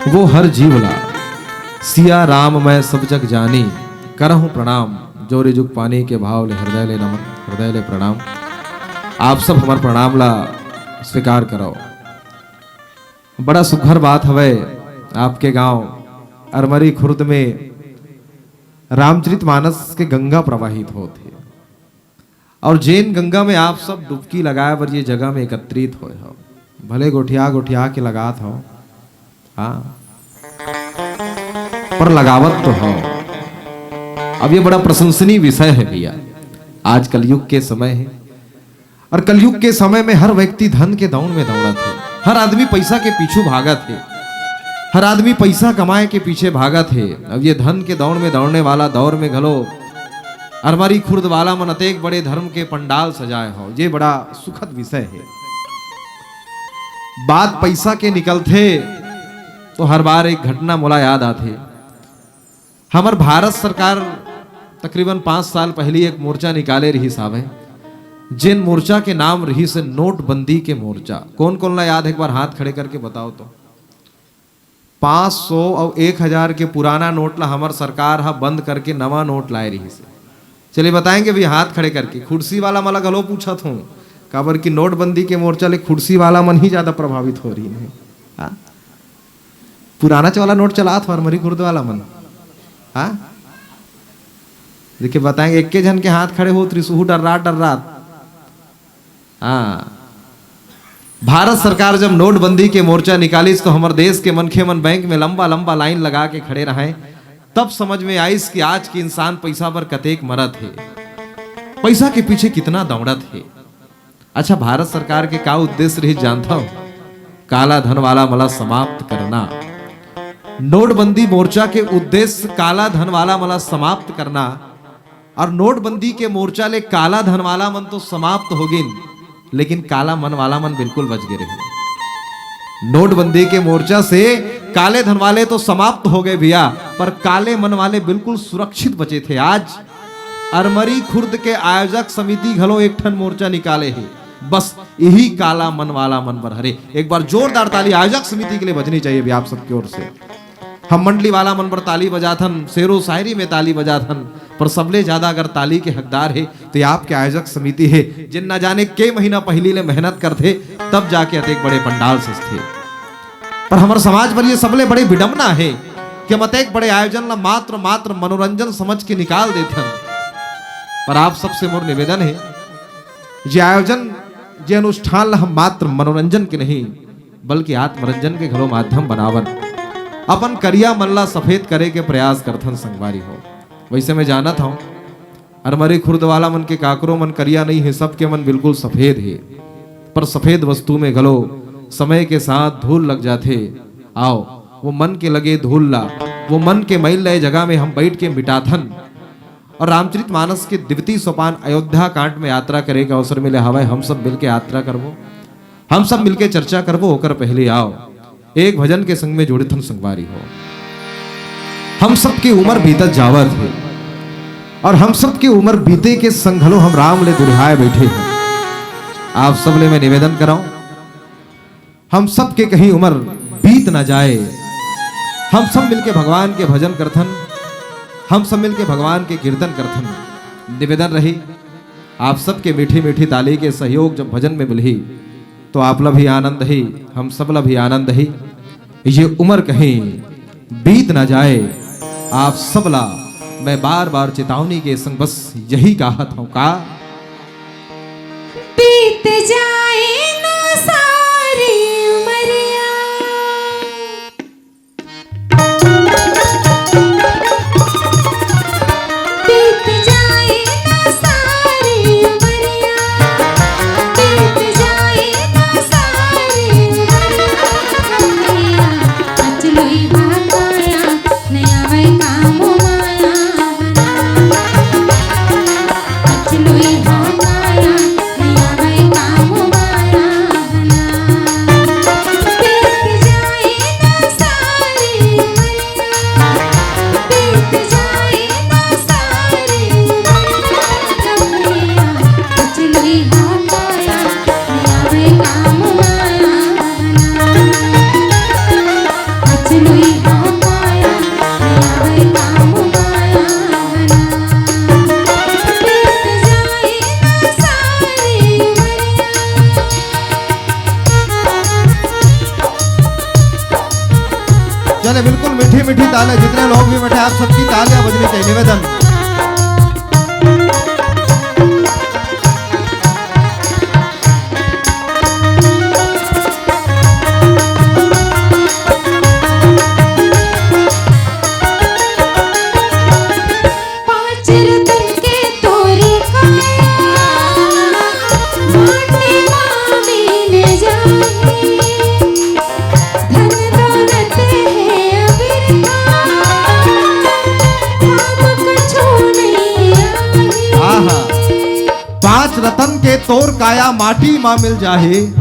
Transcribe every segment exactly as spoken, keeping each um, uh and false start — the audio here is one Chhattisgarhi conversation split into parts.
वो हर जीव ला सिया राम मैं सब जग जानी, करहूं प्रणाम। जोरी जुग पानी के भाव ले हृदय ले नमन, हृदय ले प्रणाम। आप सब हमर प्रणाम ला स्वीकार करो। बड़ा सुघर बात हवय, आपके गांव अरमरी खुर्द में रामचरित मानस के गंगा प्रवाहित होत हे। और जेन गंगा में आप सब डुबकी लगाए बर ये जगह में एकत्रित होए हो, भले गोठिया गोठिया के लगात हो, हाँ, पर लगावत तो हो। अब ये बड़ा प्रशंसनीय विषय है भैया, आज कलयुग के समय है, और कलयुग के समय में हर व्यक्ति धन के दौड़ में दौड़त है, हर आदमी पैसा के पीछू भागत है, हर आदमी पैसा कमाए के पीछे भागत है। अब ये धन के दौड़ में दौड़ने वाला दौर में घलो अरमरी खुर्द वाला मन अतेक बड़े धर्म के पंडाल सजाए हो, ये बड़ा सुखद विषय है। बात पैसा के निकलथे तो हर बार एक घटना मोला याद आथे। हमर भारत सरकार तकरीबन पाँच साल पहली एक मोर्चा निकाले रहिस हावय, जेन मोर्चा के नाम रहिस हे नोटबंदी के मोर्चा। कौन कौन ला याद है, एक बार हाथ खड़े करके बताओ तो। पाँच सौ और एक हजार के पुराना नोट ला हमर सरकार ह बंद करके नवा नोट लाए रहिस हे। चलिए बताएंगे भी हाथ खड़े करके, खुर्सी वाला मन ला घलो पूछत हूँ, काबर कि नोटबंदी के मोर्चा ले खुर्सी वाला मन ही ज्यादा प्रभावित हो रही है। हाँ? पुराना वाला नोट चलात हो अरमरी खुर्द वाला मन। हाँ, देखिए बताएंगे, एक के झन के हाथ खड़े होत रिहिस, उहू डर्रात डर्रात। हाँ, भारत सरकार जब नोटबंदी के मोर्चा निकालिस तो हमर देश के मनखे मन बैंक में लंबा लंबा लाइन लगा के खड़े रहे। तब समझ में आइस कि आज के इंसान पैसा बर कतेक मरत हे, पैसा के पीछे कितना दौड़त हे। अच्छा, भारत सरकार के का उद्देश्य रहिस जानथव? काला धन वाला मन ला समाप्त करना। नोटबंदी मोर्चा के उद्देश्य काला धन वाला मन ला समाप्त करना। और नोटबंदी के मोर्चा ले काला धन वाला मन तो समाप्त हो गिन, लेकिन काला मन वाला मन बिल्कुल बच गे रहे। नोटबंदी के मोर्चा से काले धन वाले तो समाप्त हो गए भैया, पर काले मन वाले बिल्कुल सुरक्षित बचे थे। आज अरमरी खुर्द के आयोजक समिति घलो एक ठन मोर्चा निकाले हे, बस यही काला मन वाला मन बर हरे। एक बार जोरदार ताली आयोजक समिति के लिए बजनी चाहिए भी आप सबकी ओर से। हम मंडली वाला मन बर ताली बजाथन, शेरो शायरी में ताली बजाथन, पर सबले ज्यादा अगर ताली के हकदार हे तो ये आपके आयोजक समिति हे, जिन न जाने के महीना पहली ले मेहनत करथे, तब जाके अतेक बड़े पंडाल सजथे। पर हमर समाज बर ये सबले बड़े विडम्बना हे कि हम अतेक बड़े आयोजन ला मात्र मात्र मनोरंजन समझ के निकाल देथन। पर आप सबसे मोर निवेदन हे, जे आयोजन, जे अनुष्ठान ला हम मात्र मनोरंजन के नहीं बल्कि आत्मरंजन के घलो माध्यम बनावन, अपन करिया मन ला सफेद करे के प्रयास करथन संगवारी हो। वैसे मैं जानत हूँ, अरमरी खुर्द वाला मन के काकरो मन करिया नहीं हे, सबके मन बिल्कुल सफेद हे। पर सफेद वस्तु में घलो समय के साथ धूल लग जाथे। आओ, वो मन के लगे धूल ला, वो मन के मैल ला ए जगह में हम बैठ के मिटाथन। और रामचरित मानस के द्वितीय सोपान अयोध्या कांड में यात्रा करे के अवसर मिले हवय, हम सब मिलके यात्रा करबो, हम सब मिलके चर्चा करबो। ओकर पहले आओ, एक भजन के संग में जुड़े थन संगवारी हो। हम सबके उम्र बीतत जावत हे और हम सबके उम्र बीते के संग घलो हम राम ले दुरिहाए बैठे हैं। आप सब ले मैं निवेदन कराऊं, हम सबके कहीं उम्र बीत ना जाए, हम सब मिलके भगवान के भजन करथन, हम सब मिलके भगवान के कीर्तन करथन। निवेदन रही, आप सबके मीठी मीठी ताली के सहयोग जब भजन में मिलही, तो आप ला भी आनंद ही, हम सब ला भी आनंद ही। ये उम्र कहीं बीत ना जाए, आप सब ला मैं बार बार चेतावनी के संग बस यही कहत हूँ का। बीत जाए ना सारी उमरिया, बीत जाए ना सारी उमरिया, बीत जाए ना सारी उमरिया। अचलोई भागाया नया वै काम माया, अचलोई भागाया नया वै काम माया। चले, बिल्कुल मीठी मीठी ताले, जितने लोग भी बैठे, आप सबकी तालियां बजनी चाहिए। निवेदन। पांच रतन के तोर काया, माटी मा मिल जाही। धन दौलत हे अबिरथा, काम कछु नइ आही। आहा। पांच रतन के तोर काया, माटी मा मिल जाही।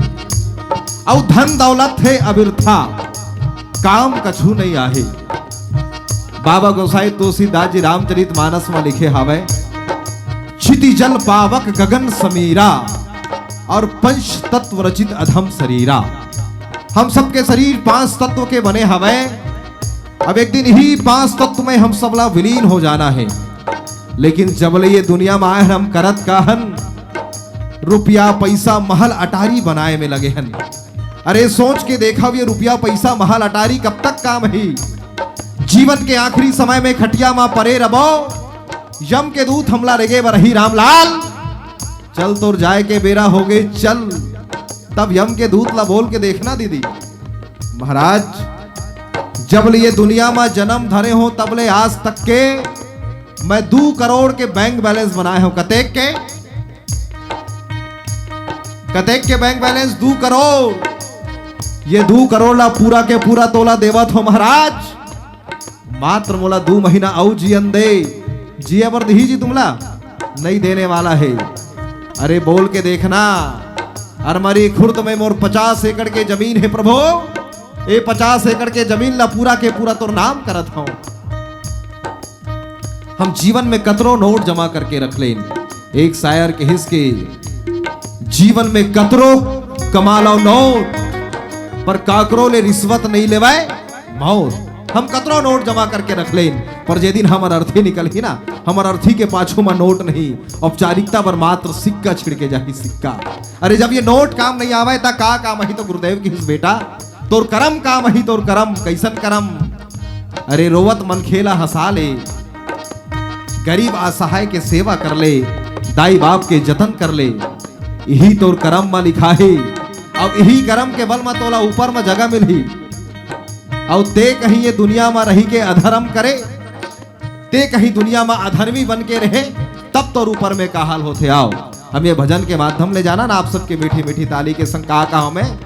अउ धन दौलत हे अबिरथा, काम कछु नइ आही। बाबा गोसाई तुलसीदास जी रामचरित मानस म लिखे हवय, "क्षिति जल पावक गगन समीरा, और पंच तत्व रचित अधम शरीरा।" हम सबके शरीर पांच तत्व के बने हवय। अब एक दिन इही पांच तत्व में हम सबला विलीन हो जाना हे। लेकिन जब ले ये दुनिया में आए हन, हम करत का हन? रुपया, पैसा, महल, अटारी बनाए में लगे हन। अरे सोच के देखव, ये रुपया, पैसा, महल, अटारी कब तक काम ही? जीवन के आखिरी समय में खटिया मा परे रबो, यम के दूत हमला रेगे बर ही, "रामलाल, चल, तोर जाए के बेरा हो गए, चल।" तब यम के दूत ला बोल के देखना दीदी, महाराज, जब ले ये दुनिया मा जन्म धरे हो, तब ले आज तक के मैं दू करोड़ के बैंक बैलेंस बनाए हो। कतेक के? कतेक के बैंक बैलेंस? दू करोड़। ये दू करोड़ ला पूरा के पूरा तोला देवत हो महाराज, मात्र मोला दू महीना अउ जियन दे। जिये बर दिही जी तुमला? नहीं देने वाला है। अरे बोल के देखना, अरमरी खुर्द में मोर पचास एकड़ के जमीन है प्रभु, ये पचास एकड़ के जमीन ला पूरा के पूरा तोर नाम करत हूँ। हम जीवन में कतरो नोट जमा करके रख लेन। एक शायर कहिस के, "जीवन में कतरो कमा लो नोट, पर काकरो ले रिश्वत नहीं लेवाय मौत।" हम कतरो नोट जमा करके रख लेन, पर जे दिन हमर अर्थी निकलही ना, हमर अर्थी के पाछू म नोट नहीं, औपचारिकता बर मात्र सिक्का छिड़के जाही, सिक्का। अरे जब ये नोट काम नहीं आवे, त का काम आही? तो गुरुदेव कहिस, "बेटा, तोर करम काम आही, तोर करम।" कैसन करम? अरे रोवत मनखे ला हंसा ले, गरीब असहाय के सेवा कर ले, दाई बाप के जतन कर ले, इही तोर करम म लिखा हे। अउ इही करम के बल म तोला ऊपर म जगह मिलही। अउ ते कहीं ये दुनिया म रही के अधर्म करे, ते कहीं दुनिया म अधर्मी बन के रहे, तब तोर ऊपर में का हाल होथे। आओ, हम ये भजन के माध्यम ले जाना ना आप सबके मीठी मीठी ताली के संग का कहा मैं।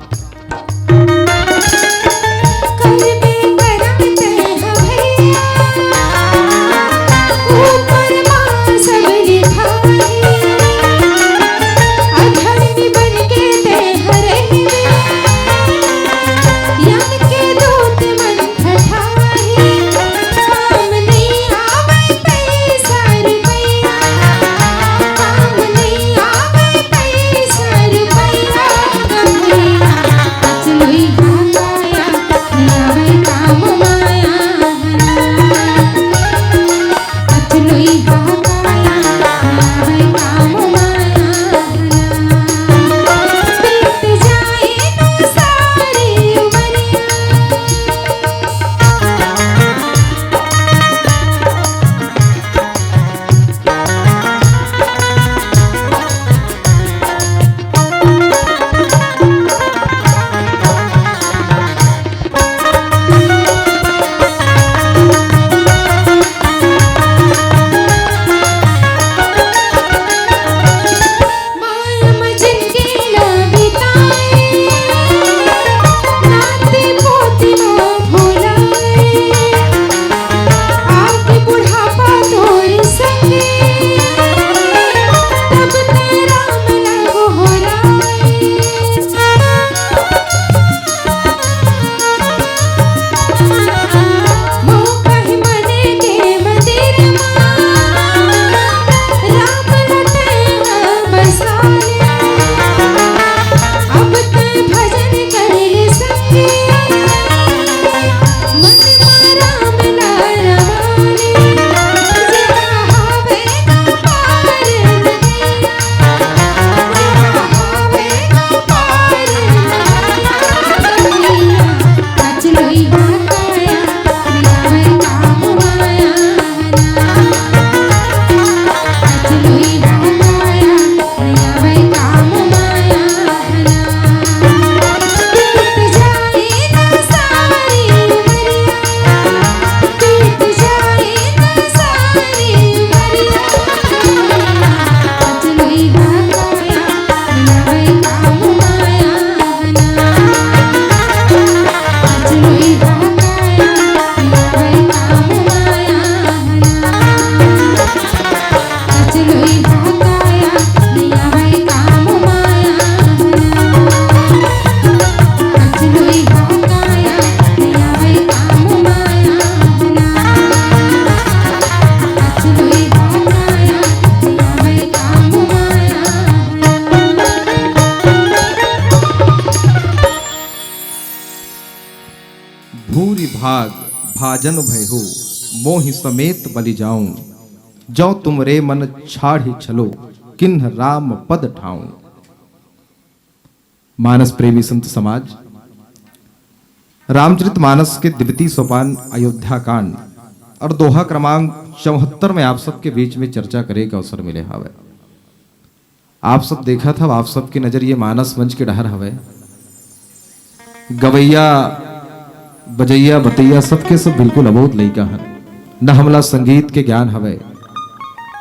भूरि भाग भाजन भय हो, मोहि समेत बलि जाऊं। जौ तुम रे मन छाड़ि छलो, किन्ह राम पद ठाऊं। मानस प्रेमी संत समाज, रामचरित मानस के द्वितीय सोपान अयोध्या कांड और दोहा क्रमांक चौहत्तर में आप सबके बीच में चर्चा करे के अवसर मिले हवे। आप सब देखत हव, आप सबके नजर ये मानस मंच के डहर हवे। गवैया, बजैया, बतैया, सबके सब बिल्कुल अबोध लइका हन। न हमला संगीत के ज्ञान हवे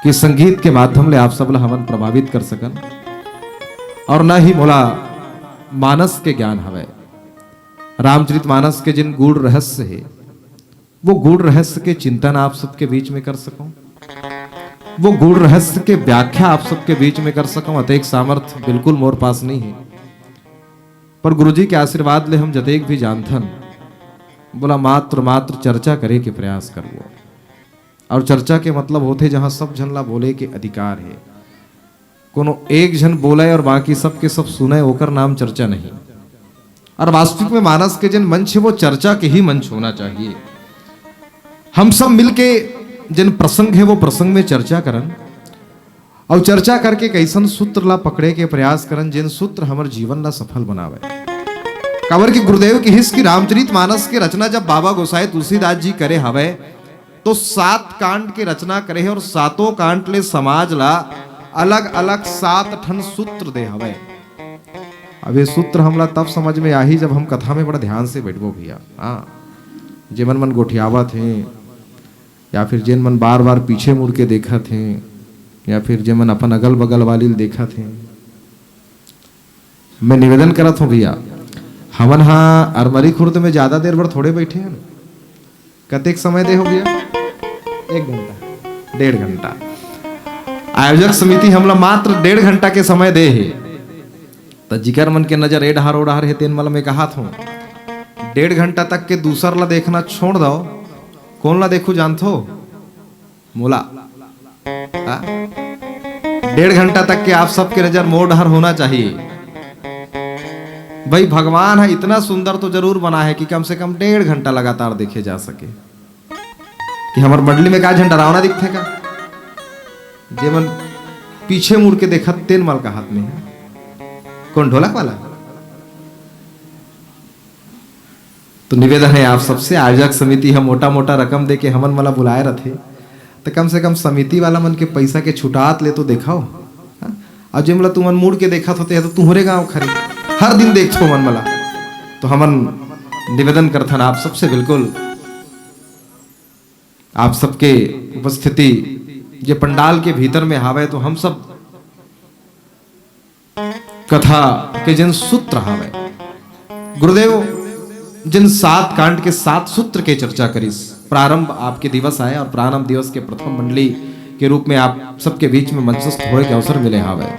कि संगीत के माध्यम ले आप सब ला हमन प्रभावित कर सकन, और न ही मोला मानस के ज्ञान हवे। रामचरित मानस के जिन गूढ़ रहस्य हे, वो गूढ़ रहस्य के चिंतन आप सबके बीच में कर सकूं, वो गूढ़ रहस्य के व्याख्या आप सबके बीच में कर सकूं, अतेक सामर्थ्य बिल्कुल मोर पास नहीं है। पर गुरुजी के आशीर्वाद ले हम जतेक भी जानथन, बोला मात्र मात्र चर्चा करे के प्रयास करबो। और चर्चा के मतलब होथे जहां सब झन ला बोले के अधिकार है। कोनो एक झन बोले और बाकी सबके सब सुने, ओकर नाम चर्चा नहीं। और वास्तविक में मानस के जिन मंच है, वो चर्चा के ही मंच होना चाहिए। हम सब मिलके जिन प्रसंग है, वो प्रसंग में चर्चा करन, और चर्चा करके कइसन सूत्र ला पकड़े के प्रयास करन, जिन सूत्र हमर जीवन ला सफल बनावे। काबर कि गुरुदेव किहिस कि रामचरित मानस के रचना जब बाबा गोसाई तुलसीदास जी करे हवे, तो सात कांड के रचना करे हे और सातों कांड ले समाज ला अलग-अलग सात ठन सूत्र दे हवे। अब ये सूत्र हमला तब समझ में आही, जब हम कथा में बड़ा ध्यान से बैठबो भैया। हाँ, जेमन मन गोठियावत हैं, या फिर जेन मन बार-बार पीछे मुड़ के देखत हैं, या फिर जेमन अपन अगल-बगल वाली ल देखत हैं, मैं निवेदन करत हूँ भैया, हमन हा अरमरी खुर्द में ज्यादा देर बर थोड़े बैठे हन। कतेक समय दे हो भैया? एक घंटा, डेढ़ घंटा। आयोजक समिति हमला मात्र डेढ़ घंटा के समय दे हे, त जिकर मन के नजर ए डहार ओ डहार हे, तेन मन ल मैं कहत हूँ, डेढ़ घंटा तक के दूसर ला देखना छोड़ दो। कोन ला देखू जानथो? मोला। हाँ? डेढ़ घंटा तक के आप सबके नजर मोर डहर होना चाहिए। भाई, भगवान ह इतना सुंदर तो जरूर बना है कि कम से कम डेढ़ घंटा लगातार देखे जा सके। कि हमर मंडली में का झन डरावना दिखथे का? जेमन पीछे मुड़ के देखत तेन मन ल कहत में है। कौन, ढोलक वाला? तो निवेदन है आप सबसे, आयोजक समिति ह मोटा मोटा रकम दे के हमन मन ला बुलाए रथे, त कम से कम समिति वाला मन के पैसा के छुटात ले तो देखाओ। हाँ? अउ जेमला तुमन मुड़ के देखत होते हैं, तो तुहरे गांव खरे हर दिन देखथो मन मला। तो हमन निवेदन करथन आप सबसे, बिल्कुल आप सबके उपस्थिति जे पंडाल के भीतर में हावय, तो हम सब कथा के जिन सूत्र हावय, गुरुदेव जिन सात कांड के सात सूत्र के चर्चा करिस, प्रारंभ आपके दिवस आय और प्रारंभ दिवस के प्रथम मंडली के रूप में आप सबके बीच में मंचस्थ होए के अवसर मिले हावय।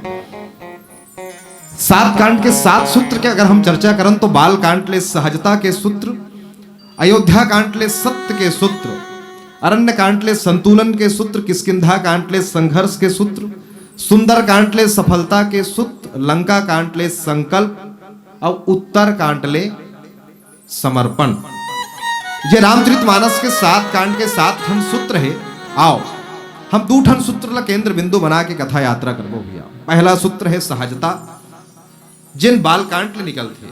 सात कांड के सात सूत्र के अगर हम चर्चा करन, तो बाल कांड ले सहजता के सूत्र, अयोध्या कांड ले सत्य के सूत्र, अरण्य कांड ले संतुलन के सूत्र, किष्किंधा कांड ले संघर्ष के सूत्र, सुंदर कांड ले सफलता के सूत्र, लंका कांड ले संकल्प, अउ उत्तर कांड ले समर्पण। ये रामचरित मानस के सात कांड के सात ठन सूत्र हे। आओ, हम दू ठन सूत्र ला केंद्र बिंदु बना के कथा यात्रा करबो भैया। पहला सूत्र हे सहजता, जेन बाल कांड ले निकलथे,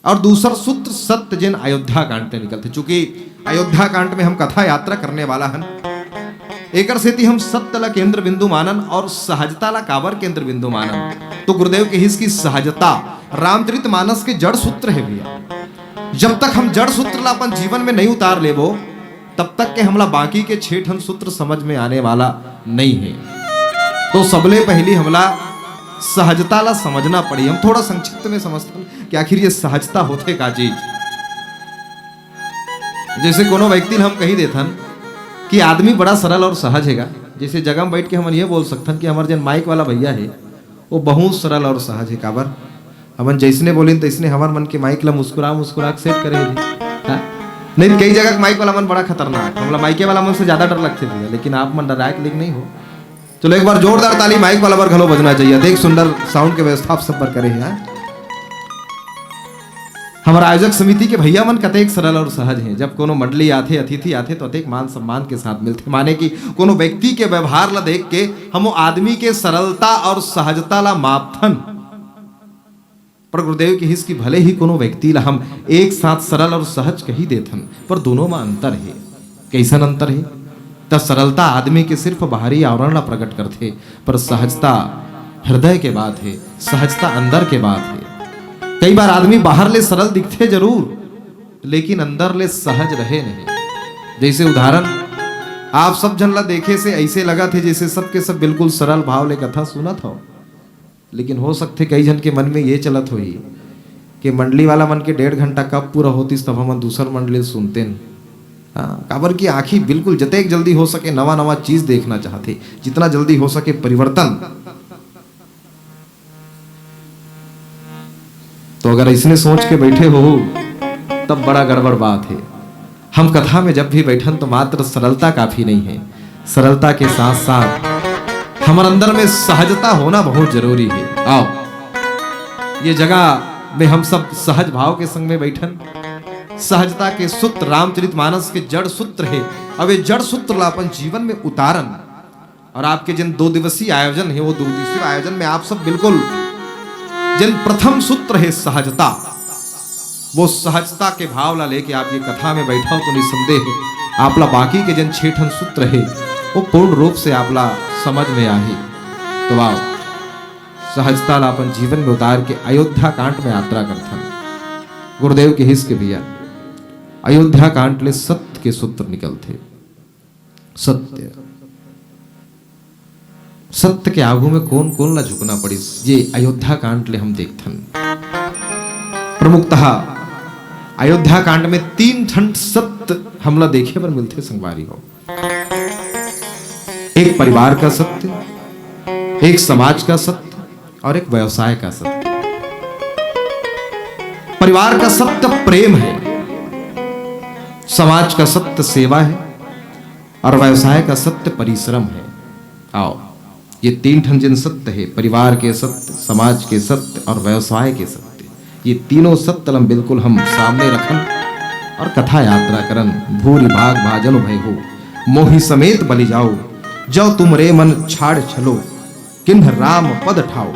और दूसर सूत्र सत्य, जेन अयोध्या कांड ले निकलथे। चूंकि अयोध्या कांड में हम कथा यात्रा करने वाला हन, एकर सेती हम सत्य ला केंद्र बिंदु मानन और सहजता ला काबर केंद्र बिंदु मानन। तो गुरुदेव कहिस कि सहजता रामचरित मानस के जड़ सूत्र हे भैया। जब तक हम जड़ सूत्र ला अपन जीवन में नहीं उतार लेबो, तब तक के हमला बाकी के छह ठन सूत्र समझ में आने वाला नहीं है। तो सबले पहली हमला सहजता ला समझना पड़ी। हम थोड़ा संक्षिप्त में समझथन कि आखिर ये सहजता होथे का चीज। जैसे कोनो व्यक्ति ल हम कही देथन कि आदमी बड़ा सरल और सहज हेगा, जैसे जगह में बैठ के हमन ये बोल सकथन कि हमर जेन माइक वाला भैया हे, वो बहुत सरल और सहज हे। काबर? हमन जैसने बोलिन तैसने हमर मन के माइक ला मुस्कुरा मुस्कुरा के सेट करे हे। हाँ? नहीं, कई जगह के माइक वाला मन बड़ा खतरनाक, हमला माइके वाला मन से ज्यादा डर लगथे भैया, लेकिन आप मन डराए के लेक नहीं हो। चलो, एक बार जोरदार ताली माइक वाला बर घलो बजना चाहिए। देख, सुंदर साउंड के व्यवस्था आप सब बर करे हे, हाँ? हमर आयोजक समिति के भैया मन कतेक सरल और सहज हैं। जब कोनो मंडली आथे, अतिथि आथे, तो अतेक मान सम्मान के साथ मिलथे। माने कि कोनो व्यक्ति के व्यवहार ला देख के हम वो आदमी के सरलता और सहजता ला मापथन। पर गुरुदेव कहिस कि भले ही कोनो व्यक्ति ला हम एक साथ सरल और सहज कही देथन, पर दोनों में अंतर हे। कइसन अंतर हे? त सरलता आदमी के सिर्फ बाहरी आवरण ला प्रकट करथे, पर सहजता हृदय के बात हे, सहजता अंदर के बात हे। कई बार आदमी बाहर ले सरल दिखथे जरूर, लेकिन अंदर ले सहज रहे नहीं। जैसे उदाहरण, आप सब झन ला देखे से ऐसे लगत हे जैसे सबके सब बिल्कुल सरल भाव ले कथा सुनत हव। लेकिन हो सकथे कई झन के मन में ये चलत होही कि मंडली वाला मन के डेढ़ घंटा कब पूरा होतिस, तब हमन दूसर मंडली सुनतेन। हाँ, काबर कि आँखी बिल्कुल जतेक जल्दी हो सके नवा नवा चीज देखना चाहथे, जितना जल्दी हो सके परिवर्तन। तो अगर इसने सोच के बैठे हो, तब बड़ा गड़बड़ बात है। हम कथा में जब भी बैठन तो मात्र सरलता काफी नहीं है, सरलता के साथ साथ हमर अंदर में सहजता होना बहुत जरूरी है। आओ, ये जगह में हम सब सहज भाव के संग में बैठन। सहजता के सूत्र रामचरितमानस के जड़ सूत्र है। अब ये जड़ सूत्र ला अपन जीवन में उतारन, और आपके जिन दो दिवसीय आयोजन है, वो दो दिवसीय आयोजन में आप सब बिल्कुल जिन प्रथम सूत्र है सहजता, वो सहजता के भाव ला लेके आप ये कथा में बैठा हो तो निसंदेह आपला बाकी के जिन छह ठन सूत्र है, वो पूर्ण रूप से आपला समझ में आही। तो आओ, सहजता ला अपन जीवन में उतार के अयोध्या कांड में यात्रा करथन। गुरुदेव कहिस के भैया, अयोध्या कांड ले सत्य के सूत्र निकलथे। सत्य, सत्य के आगू में कोन कोन ला झुकना पड़िस, ये अयोध्या कांड ले हम देखथन। प्रमुखतः अयोध्या कांड में तीन ठन सत्य हमला देखे बर मिलथे संगवारी हो। एक परिवार का सत्य, एक समाज का सत्य और एक व्यवसाय का सत्य। परिवार का सत्य प्रेम है, समाज का सत्य सेवा है और व्यवसाय का सत्य परिश्रम है। आओ, ये तीन ठन जिन सत्य है, परिवार के सत्य, समाज के सत्य और व्यवसाय के सत्य, ये तीनों सत्य लम बिल्कुल हम सामने रखन और कथा यात्रा करन। भूरि भाग भाजन उभय हो, मोहि समेत बलि जाओ, जौ तुम रे मन छाड़ छलो, किन्ह राम पद ठाओ।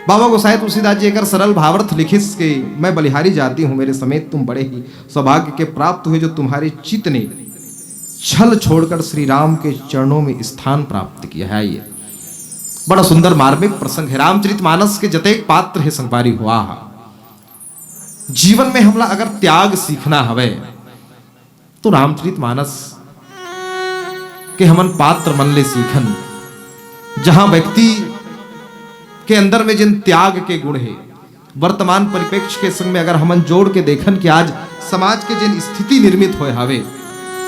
बाबा गोसाई तुलसीदास जी एकर सरल भावार्थ लिखिस के, मैं बलिहारी जाति हूँ, मेरे समेत तुम बड़े ही सौभाग्य के प्राप्त हुए, जो तुम्हारे चित ने छल छोड़कर श्री राम के चरणों में स्थान प्राप्त किया है। ये बड़ा सुंदर मार्मिक प्रसंग है। रामचरितमानस के जतेक पात्र है संगवारी हो, जीवन में हमला अगर त्याग सीखना हवे तो रामचरितमानस के हमन पात्र मन ले सीखन, जहां व्यक्ति के अंदर में जिन त्याग के गुण है, वर्तमान परिप्रेक्ष्य के संग में अगर हमन जोड़ के देखन कि आज समाज के जिन स्थिति निर्मित होए हवे,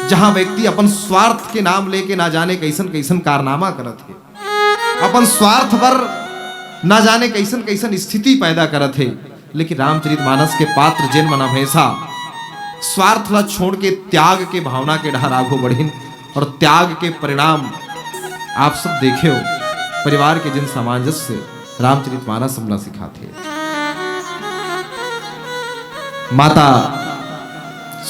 जहां व्यक्ति अपन स्वार्थ के नाम लेके ना जाने कैसन कैसन कारनामा करत हे, अपन स्वार्थ बर ना जाने कैसन कैसन स्थिति पैदा करत हे, लेकिन रामचरितमानस के पात्र जेन मन हमेशा स्वार्थ ला छोड़ के त्याग के भावना के डहर आगू बढ़िन और त्याग के परिणाम आप सब देखे हो। परिवार के जिन सामंजस्य रामचरितमानस हमला सिखाथे। माता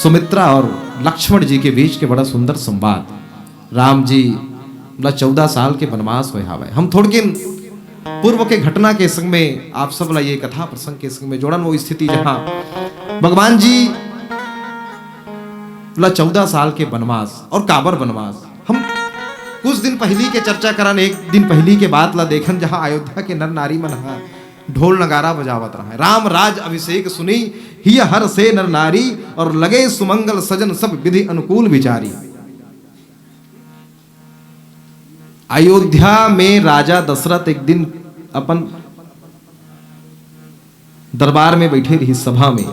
सुमित्रा और लक्ष्मण जी के बीच के बड़ा सुंदर संवाद। राम जी ला चौदह साल के वनवास होए हावय। हम थोड़किन पूर्व के घटना के संग में आप सब ला ये कथा प्रसंग के संग में जोड़न, वो स्थिति जहाँ भगवान जी ला चौदह साल के वनवास और काबर वनवास। हम कुछ दिन पहली के चर्चा करन, एक दिन पहली के बात ला देखन, जहाँ अयोध्या के नर नारी मन ह ढोल नगारा बजावत रहा है। राम राज अभिषेक सुनी हिय हर्षे नर नारी, और लगे सुमंगल सजन सब विधि अनुकूल विचारी। अयोध्या में राजा दशरथ एक दिन अपन दरबार में बैठे रही सभा में,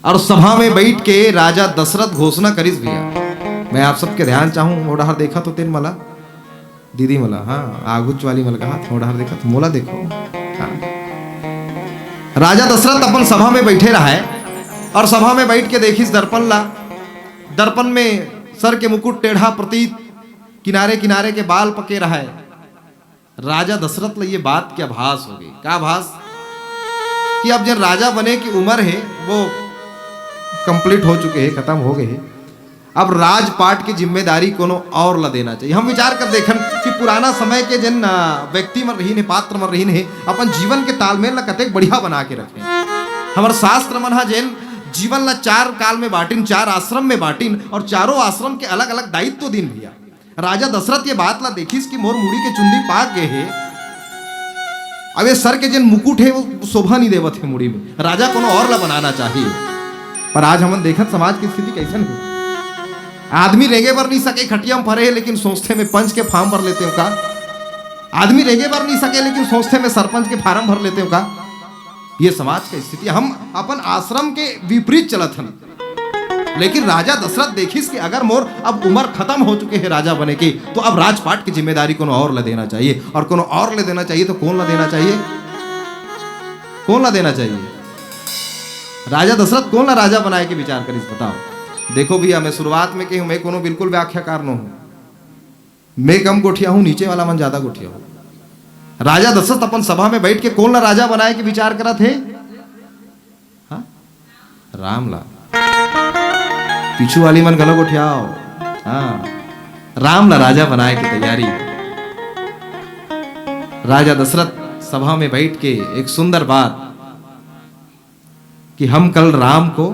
और सभा में बैठ के राजा दशरथ घोषणा करिस भैया। मैं आप सबके ध्यान चाहूं, मोर डहर देखा तो तेन मला, दीदी मला, हाँ, आगुच वाली मला कहा, मोर डहर देखा तो मोला देखो। हाँ। राजा दशरथ अपन सभा में बैठे रहा है और सभा में बैठ के देखिस दर्पण ला। दर्पण में सर के मुकुट टेढ़ा प्रतीत, किनारे किनारे के बाल पके रहा है। राजा दशरथ ला ये बात के आभास हो गई। का आभास? कि अब जेन राजा बने के उम्र हे, वो कंप्लीट हो चुके हे, खतम हो गए हे। अब राजपाट के जिम्मेदारी कोनो और ला देना चाहिए। हम विचार कर देखन कि पुराना समय के जेन, अ, व्यक्ति मन रहिन हे, पात्र मन रहिन हे, अपन जीवन के तालमेल ला कतेक बढ़िया बना के रखे। हमर शास्त्र मन ह जेन जीवन ला चार काल में बांटिन, चार आश्रम में बांटिन और चारों आश्रम के अलग-अलग दायित्व दिन भैया। राजा दशरथ ये बात ला देखिस कि मोर मुड़ी के चुंदी पाक गे हे, अब ये सर के जेन मुकुट हे, वो शोभा नहीं देवत हे मुड़ी में, राजा कोनो और ला बनाना चाहिए। पर आज हमन देखत समाज की स्थिति कैसन हे। आदमी रेंगे बर नहीं सके, खटिया में परे हे, लेकिन सोचथे में पंच के फार्म भर लेते हो का। आदमी रेंगे बर नहीं सके, लेकिन सोचथे में सरपंच के फार्म भर लेते हो का। ये समाज की स्थिति, हम अपन आश्रम के विपरीत चलत हन। लेकिन राजा दशरथ देखिस कि अगर मोर अब उम्र खतम हो चुके हे राजा बने के, तो अब राजपाट की जिम्मेदारी कोनो और ला देना चाहिए, और कोनो और ला देना चाहिए तो कौन ला देना चाहिए? कौन ला देना चाहिए? राजा दशरथ कौन ला राजा बनाए के विचार करिस, बताओ। देखो भैया, मैं शुरुआत में कहूं, मैं कोनो बिल्कुल व्याख्याकार नो हूं, मैं कम गोठिया हूं, नीचे वाला मन ज्यादा गोठिया हो। राजा दशरथ अपन सभा में बैठ के कौन ला राजा बनाए के विचार करत हे? हाँ? राम ला। पीछू वाली मन घलो गोठियाओ। हाँ, राम ला राजा बनाए के तैयारी। राजा दशरथ सभा में बैठ के एक सुंदर बात कि हम कल राम को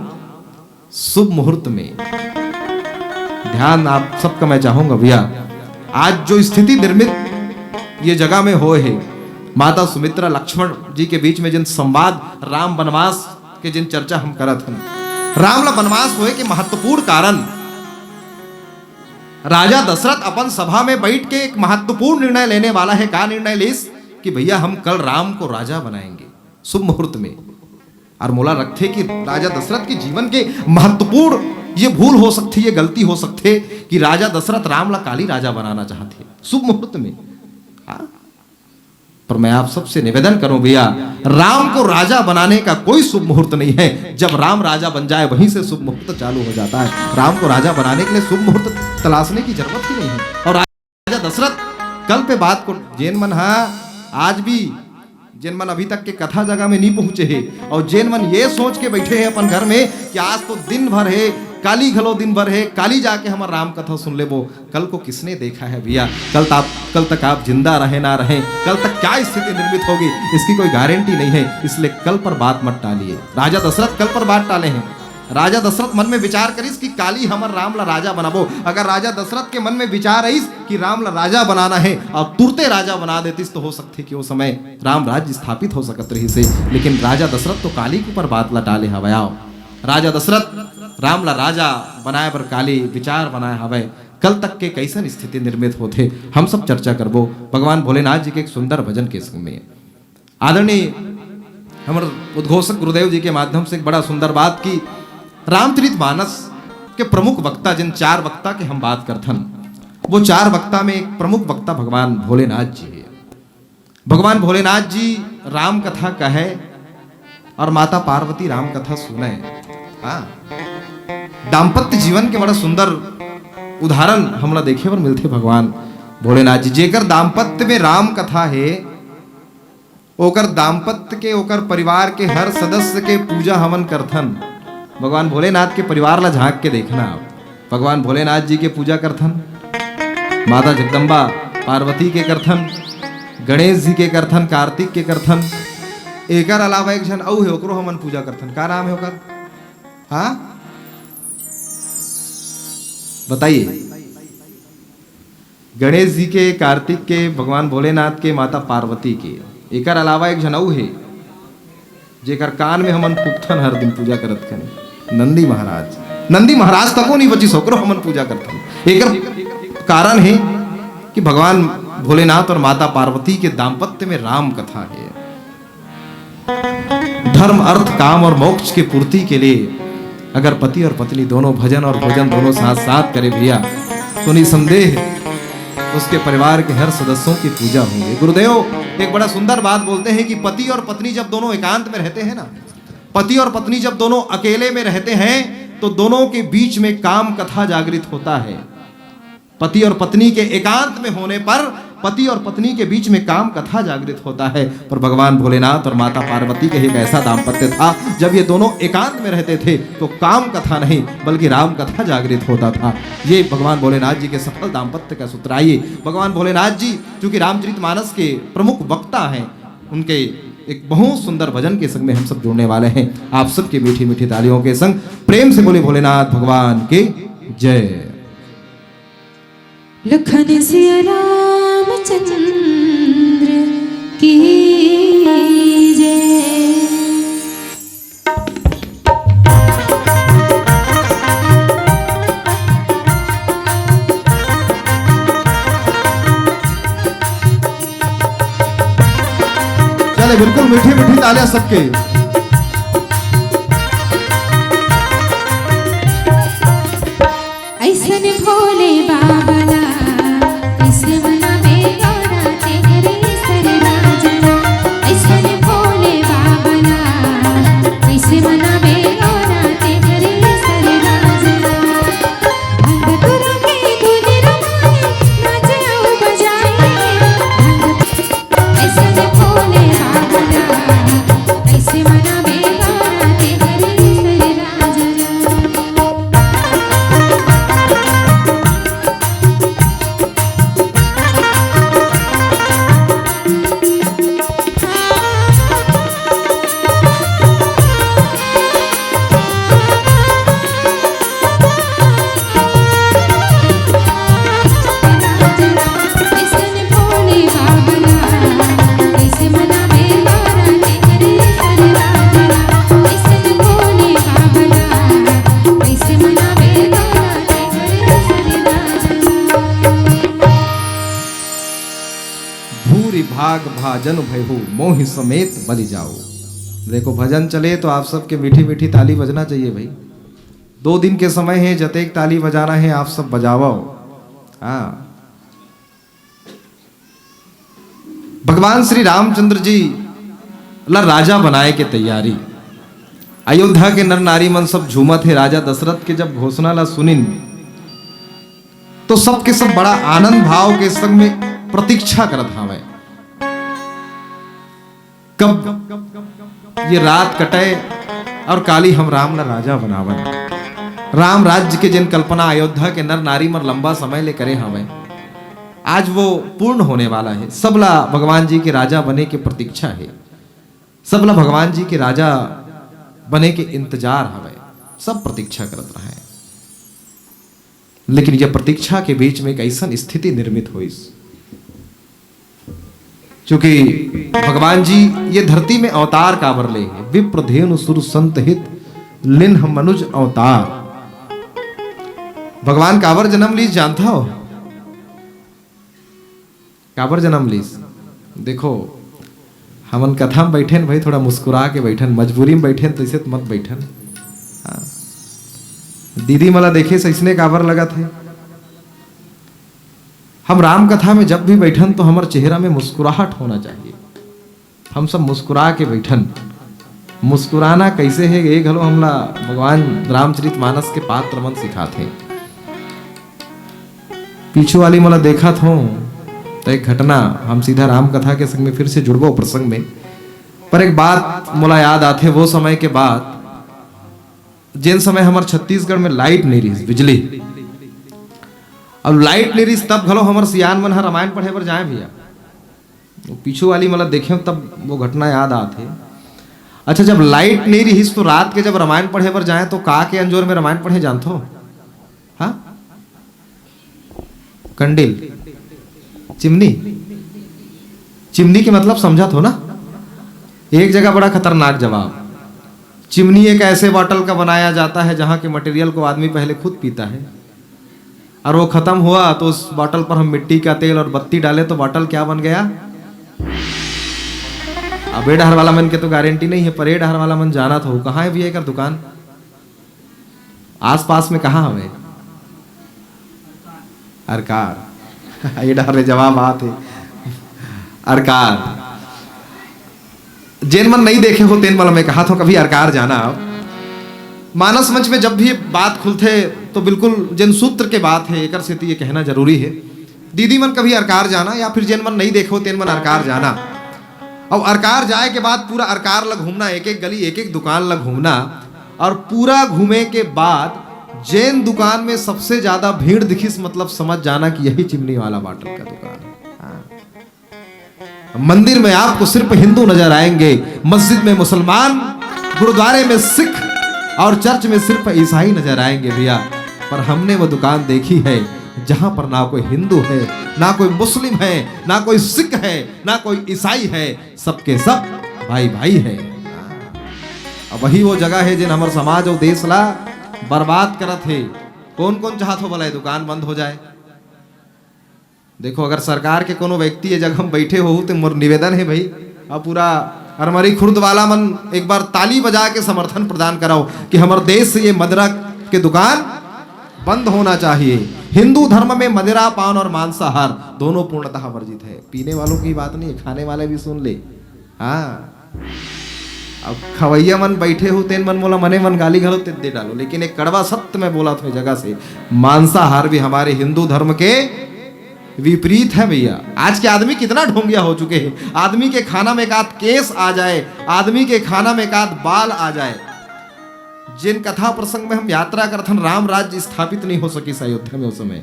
शुभ मुहूर्त में, ध्यान आप सबका मैं चाहूंगा भैया, आज जो स्थिति निर्मित ये जगह में होए हे, माता सुमित्रा लक्ष्मण जी के बीच में जिन संवाद, राम वनवास के जिन चर्चा हम करत हन, राम ला वनवास होए के महत्वपूर्ण कारण, राजा दशरथ अपन सभा में बैठ के एक महत्वपूर्ण निर्णय लेने वाला हे। का निर्णय लेस कि भैया हम कल राम को राजा बनाएंगे शुभ मुहूर्त में। और मोला रखथे कि राजा दशरथ के जीवन के महत्वपूर्ण ये भूल हो सकथे, ये गलती हो सकथे कि राजा दशरथ राम ला काली राजा बनाना चाहथे शुभ मुहूर्त में। हाँ? पर मैं आप सबसे निवेदन करूं भैया, राम को राजा बनाने का कोई शुभ मुहूर्त नहीं है। जब राम राजा बन जाए, वहीं से शुभ मुहूर्त चालू हो जाता है। राम को राजा बनाने के लिए शुभ मुहूर्त तलाशने की जरूरत ही नहीं है। और राजा दशरथ कल पे बात को जेन मन हा आज भी, जेन मन अभी तक के कथा जगह में नहीं पहुंचे हे और जेन मन ये सोच के बैठे हे अपन घर में कि आज तो दिन भर हे, काली घलो दिन भर हे, काली जाके हमर राम कथा सुन लेबो, कल को किसने देखा है भैया? कल तक आप, कल तक आप जिंदा रहे ना रहे, कल तक क्या स्थिति निर्मित होगी, इसकी कोई गारंटी नहीं है। इसलिए कल पर बात मत टालिए। राजा दशरथ कल पर बात टाले हैं। राजा दशरथ मन में विचार करिस कि काली हमर राम ला राजा बनाबो। अगर राजा दशरथ के मन में विचार आइस कि राम ला राजा बनाना है और तुरते राजा बना देतिस, तो हो सकथे कि वो समय राम राज्य स्थापित हो सकत रहिस हे। लेकिन राजा दशरथ तो काली के ऊपर बात ला टाले हवय। आओ, राजा दशरथ राम ला राजा बनाए बर काली विचार बनाए हवय। कल तक के कैसन स्थिति निर्मित होथे, हम सब चर्चा करबो भगवान भोलेनाथ जी के एक सुंदर भजन के संग में। आदरणीय हमर उद्घोषक गुरुदेव जी के माध्यम से एक बड़ा सुंदर बात कि रामचरित मानस के प्रमुख वक्ता, जिन चार वक्ता के हम बात करथन, वो चार वक्ता में एक प्रमुख वक्ता भगवान भोलेनाथ जी हे। भगवान भोलेनाथ जी राम कथा कहे और माता पार्वती राम कथा सुने। हाँ, दाम्पत्य जीवन के बड़ा सुंदर उदाहरण हमला देखे बर मिलथे भगवान भोलेनाथ जी। जेकर दाम्पत्य में राम कथा हे, ओकर दाम्पत्य के, ओकर परिवार के हर सदस्य के पूजा हमन करथन। भगवान भोलेनाथ के परिवार ला झांक के देखना आप। भगवान भोलेनाथ जी के पूजा करथन, माता जगदम्बा पार्वती के करथन, गणेश जी के करथन, कार्तिक के करथन। एकर अलावा एक झन अउ हे, ओकरो हमन पूजा करथन। का नाम हे ओकर? हाँ, बताइए। गणेश जी के, कार्तिक के, भगवान भोलेनाथ के, माता पार्वती के। एकर अलावा एक झन अउ हे, जेकर कान में हमन फूकथन, हर दिन पूजा करत खन, नंदी महाराज। नंदी महाराज तको नहीं बचिस, ओकरो हमन पूजा करथन। एकर कारण हे कि भगवान भोलेनाथ और माता पार्वती के दाम्पत्य में राम कथा हे। धर्म, अर्थ, काम और मोक्ष की पूर्ति के लिए अगर पति और पत्नी दोनों भजन और भोजन दोनों साथ साथ करे भैया, तो निसंदेह उसके परिवार के हर सदस्यों की पूजा होंगी। गुरुदेव एक बड़ा सुंदर बात बोलते हैं कि पति और पत्नी जब दोनों एकांत में रहते हैं ना, पति और पत्नी जब दोनों अकेले में रहते हैं, तो दोनों के बीच में काम कथा जागृत होता है। पति और पत्नी के एकांत में होने पर पति और पत्नी के बीच में काम कथा जागृत होता है। पर भगवान भोलेनाथ और माता पार्वती का एक ऐसा दाम्पत्य था, जब ये दोनों एकांत में रहते थे तो काम कथा नहीं बल्कि राम कथा जागृत होता था। ये भगवान भोलेनाथ जी के सफल दाम्पत्य का सूत्र। आइए, भगवान भोलेनाथ जी, जो कि रामचरितमानस के प्रमुख वक्ता हैं, उनके एक बहुत सुंदर भजन के संग में हम सब जुड़ने वाले हैं। आप सबके मीठी मीठी तालियों के संग प्रेम से बोले भोलेनाथ भगवान के जय। लखन सिया रामचंद्र की जय। चले, बिल्कुल मीठी मीठी तालियां सबके। ऐसन भोले बाबा ला, कैसे मनावे गौरा तेरे सर राजना। ऐसन भोले बाबा ला, कैसे मनावे गौरा तेरे सर राजना। भंग तुरा के धुन रमाए, नाचे अउ बजाए। भंग ऐसे भोले बाबा ला, कैसे मनावे गौरा तेरे सर राजना। भूरि भाग भाजन भयहु मोहि समेत बलि जाओ। देखो, भजन चले तो आप सबके मीठी मीठी ताली बजना चाहिए भाई। दो दिन के समय है, जतेक ताली बजाना है आप सब बजावो। हाँ, भगवान श्री रामचंद्र जी ला राजा बनाए के तैयारी। अयोध्या के नर नारी मन सब झूमत हे। राजा दशरथ के जब घोषणा ला सुनिन तो सबके सब बड़ा आनंद भाव के संग में प्रतीक्षा करत हावय, कब ये रात कटे और काली हम राम ला राजा बनावन। राम राज्य के जेन कल्पना अयोध्या के नर नारी मन लंबा समय ले करे हावय, आज वो पूर्ण होने वाला है। सबला भगवान जी के राजा बने के प्रतीक्षा है, सबला भगवान जी के राजा बने के इंतजार हवय, सब प्रतीक्षा करत रहे। लेकिन ये प्रतीक्षा के बीच में एक ऐसन स्थिति निर्मित होइस, क्योंकि भगवान जी ये धरती में अवतार काबर ले हे? विप्र धेनु सुर संत हित लिन्ह मनुज अवतार। भगवान काबर जन्म लीस जानथव? काबर जन्म लीस? देखो, हमन कथा में बैठे न भाई, थोड़ा मुस्कुरा के बैठन, मजबूरी में बैठे न तो इसे तो मत बैठन। हाँ। दीदी मला देखे से इसने काबर लगत है? हम राम कथा में जब भी बैठन तो हमर चेहरा में मुस्कुराहट होना चाहिए। हम सब मुस्कुरा के बैठन। मुस्कुराना कैसे है, ये घलो हमला भगवान रामचरित मानस के पात्र मन सिखाथे। पीछू वाली मोला देखत हो तो एक घटना, हम सीधा राम कथा के संग में फिर से जुड़बो प्रसंग में, पर एक बात मोला याद आथे वो समय के बात, जेन समय हमर छत्तीसगढ़ में लाइट नहीं रहिस, बिजली। अब लाइट नहीं रहिस तब घलो हमर सियान मन ह रामायण पढ़े बर जाए भैया। वो पीछू वाली मतलब देखे तब वो घटना याद आत हे। अच्छा, जब लाइट नहीं रहिस तो रात के जब रामायण पढ़े बर जाए तो का के अंजोर में रामायण पढ़े जानथो? हाँ, कंडील, चिमनी। चिमनी के मतलब समझत हो ना? एक जगह बड़ा खतरनाक जवाब। चिमनी एक ऐसे बॉटल का बनाया जाता है जहाँ के मटेरियल को आदमी पहले खुद पीता है और वो खत्म हुआ तो उस बॉटल पर हम मिट्टी का तेल और बत्ती डाले तो बॉटल क्या बन गया? अब ए डहर वाला मन के तो गारंटी नहीं है, पर ए डहर वाला मन जानत हो कहाँ है भैया एकर दुकान? आसपास में कहाँ हवे? अरकार। ए डहर ले जवाब आत हे, अरकार। जेन मन नहीं देखे हो तेन मन मैं कहा थो कभी अरकार जाना। मानस मंच में जब भी बात खुलथे तो बिल्कुल जेन सूत्र के बात है एकर सेती ये कहना जरूरी है। दीदी मन कभी अरकार जाना, या फिर जेन मन नहीं देखो तेन मन अरकार जाना। अब अरकार जाए के बाद पूरा अरकार ला घूमना, एक एक गली, एक एक दुकान ला घूमना, और पूरा घूमे के बाद जेन दुकान में सबसे ज्यादा भीड़ दिखिस, मतलब समझ जाना कि यही चिमनी वाला बाटल का दुकान है। हाँ। मंदिर में आपको सिर्फ हिंदू नजर आएंगे, मस्जिद में मुसलमान, गुरुद्वारे में सिख और चर्च में सिर्फ ईसाई नजर आएंगे भैया। पर हमने वो दुकान देखी है जहां पर ना कोई हिंदू है, ना कोई मुस्लिम है, ना कोई सिख है, ना कोई ईसाई है, सबके सब भाई भाई है। अब वही वो जगह है जिन हमर समाज और देश ला बर्बाद करत है। कौन कौन चाहत हो भला ये दुकान बंद हो जाए? देखो, अगर सरकार के कोनो व्यक्ति ये जगह में बैठे हो तो मोर निवेदन है भाई, अब पूरा अरमरी खुर्द वाला मन एक बार ताली बजा के समर्थन प्रदान कराओ कि हमर देश से ये मदिरा के दुकान बंद होना चाहिए। हिंदू धर्म में मदिरा पान और मांसाहार दोनों पूर्णतः वर्जित है। पीने वालों की बात नहीं है, खाने वाले भी सुन ले। हाँ, अब खवैया मन बैठे हो तेन मन मोला मने मन गाली घलो ते दे डालो, लेकिन एक कड़वा सत्य मैं बोला था जगह से, मांसाहार भी हमारे हिंदू धर्म के विपरीत है भैया। आज के आदमी कितना ढोंगिया हो चुके हैं। आदमी के खाना में एक आध केस आ जाए, आदमी के खाना में एक आध बाल आ जाए। जिन कथा प्रसंग में हम यात्रा करथन, राम राज्य स्थापित नहीं हो सकिस अयोध्या में उस समय।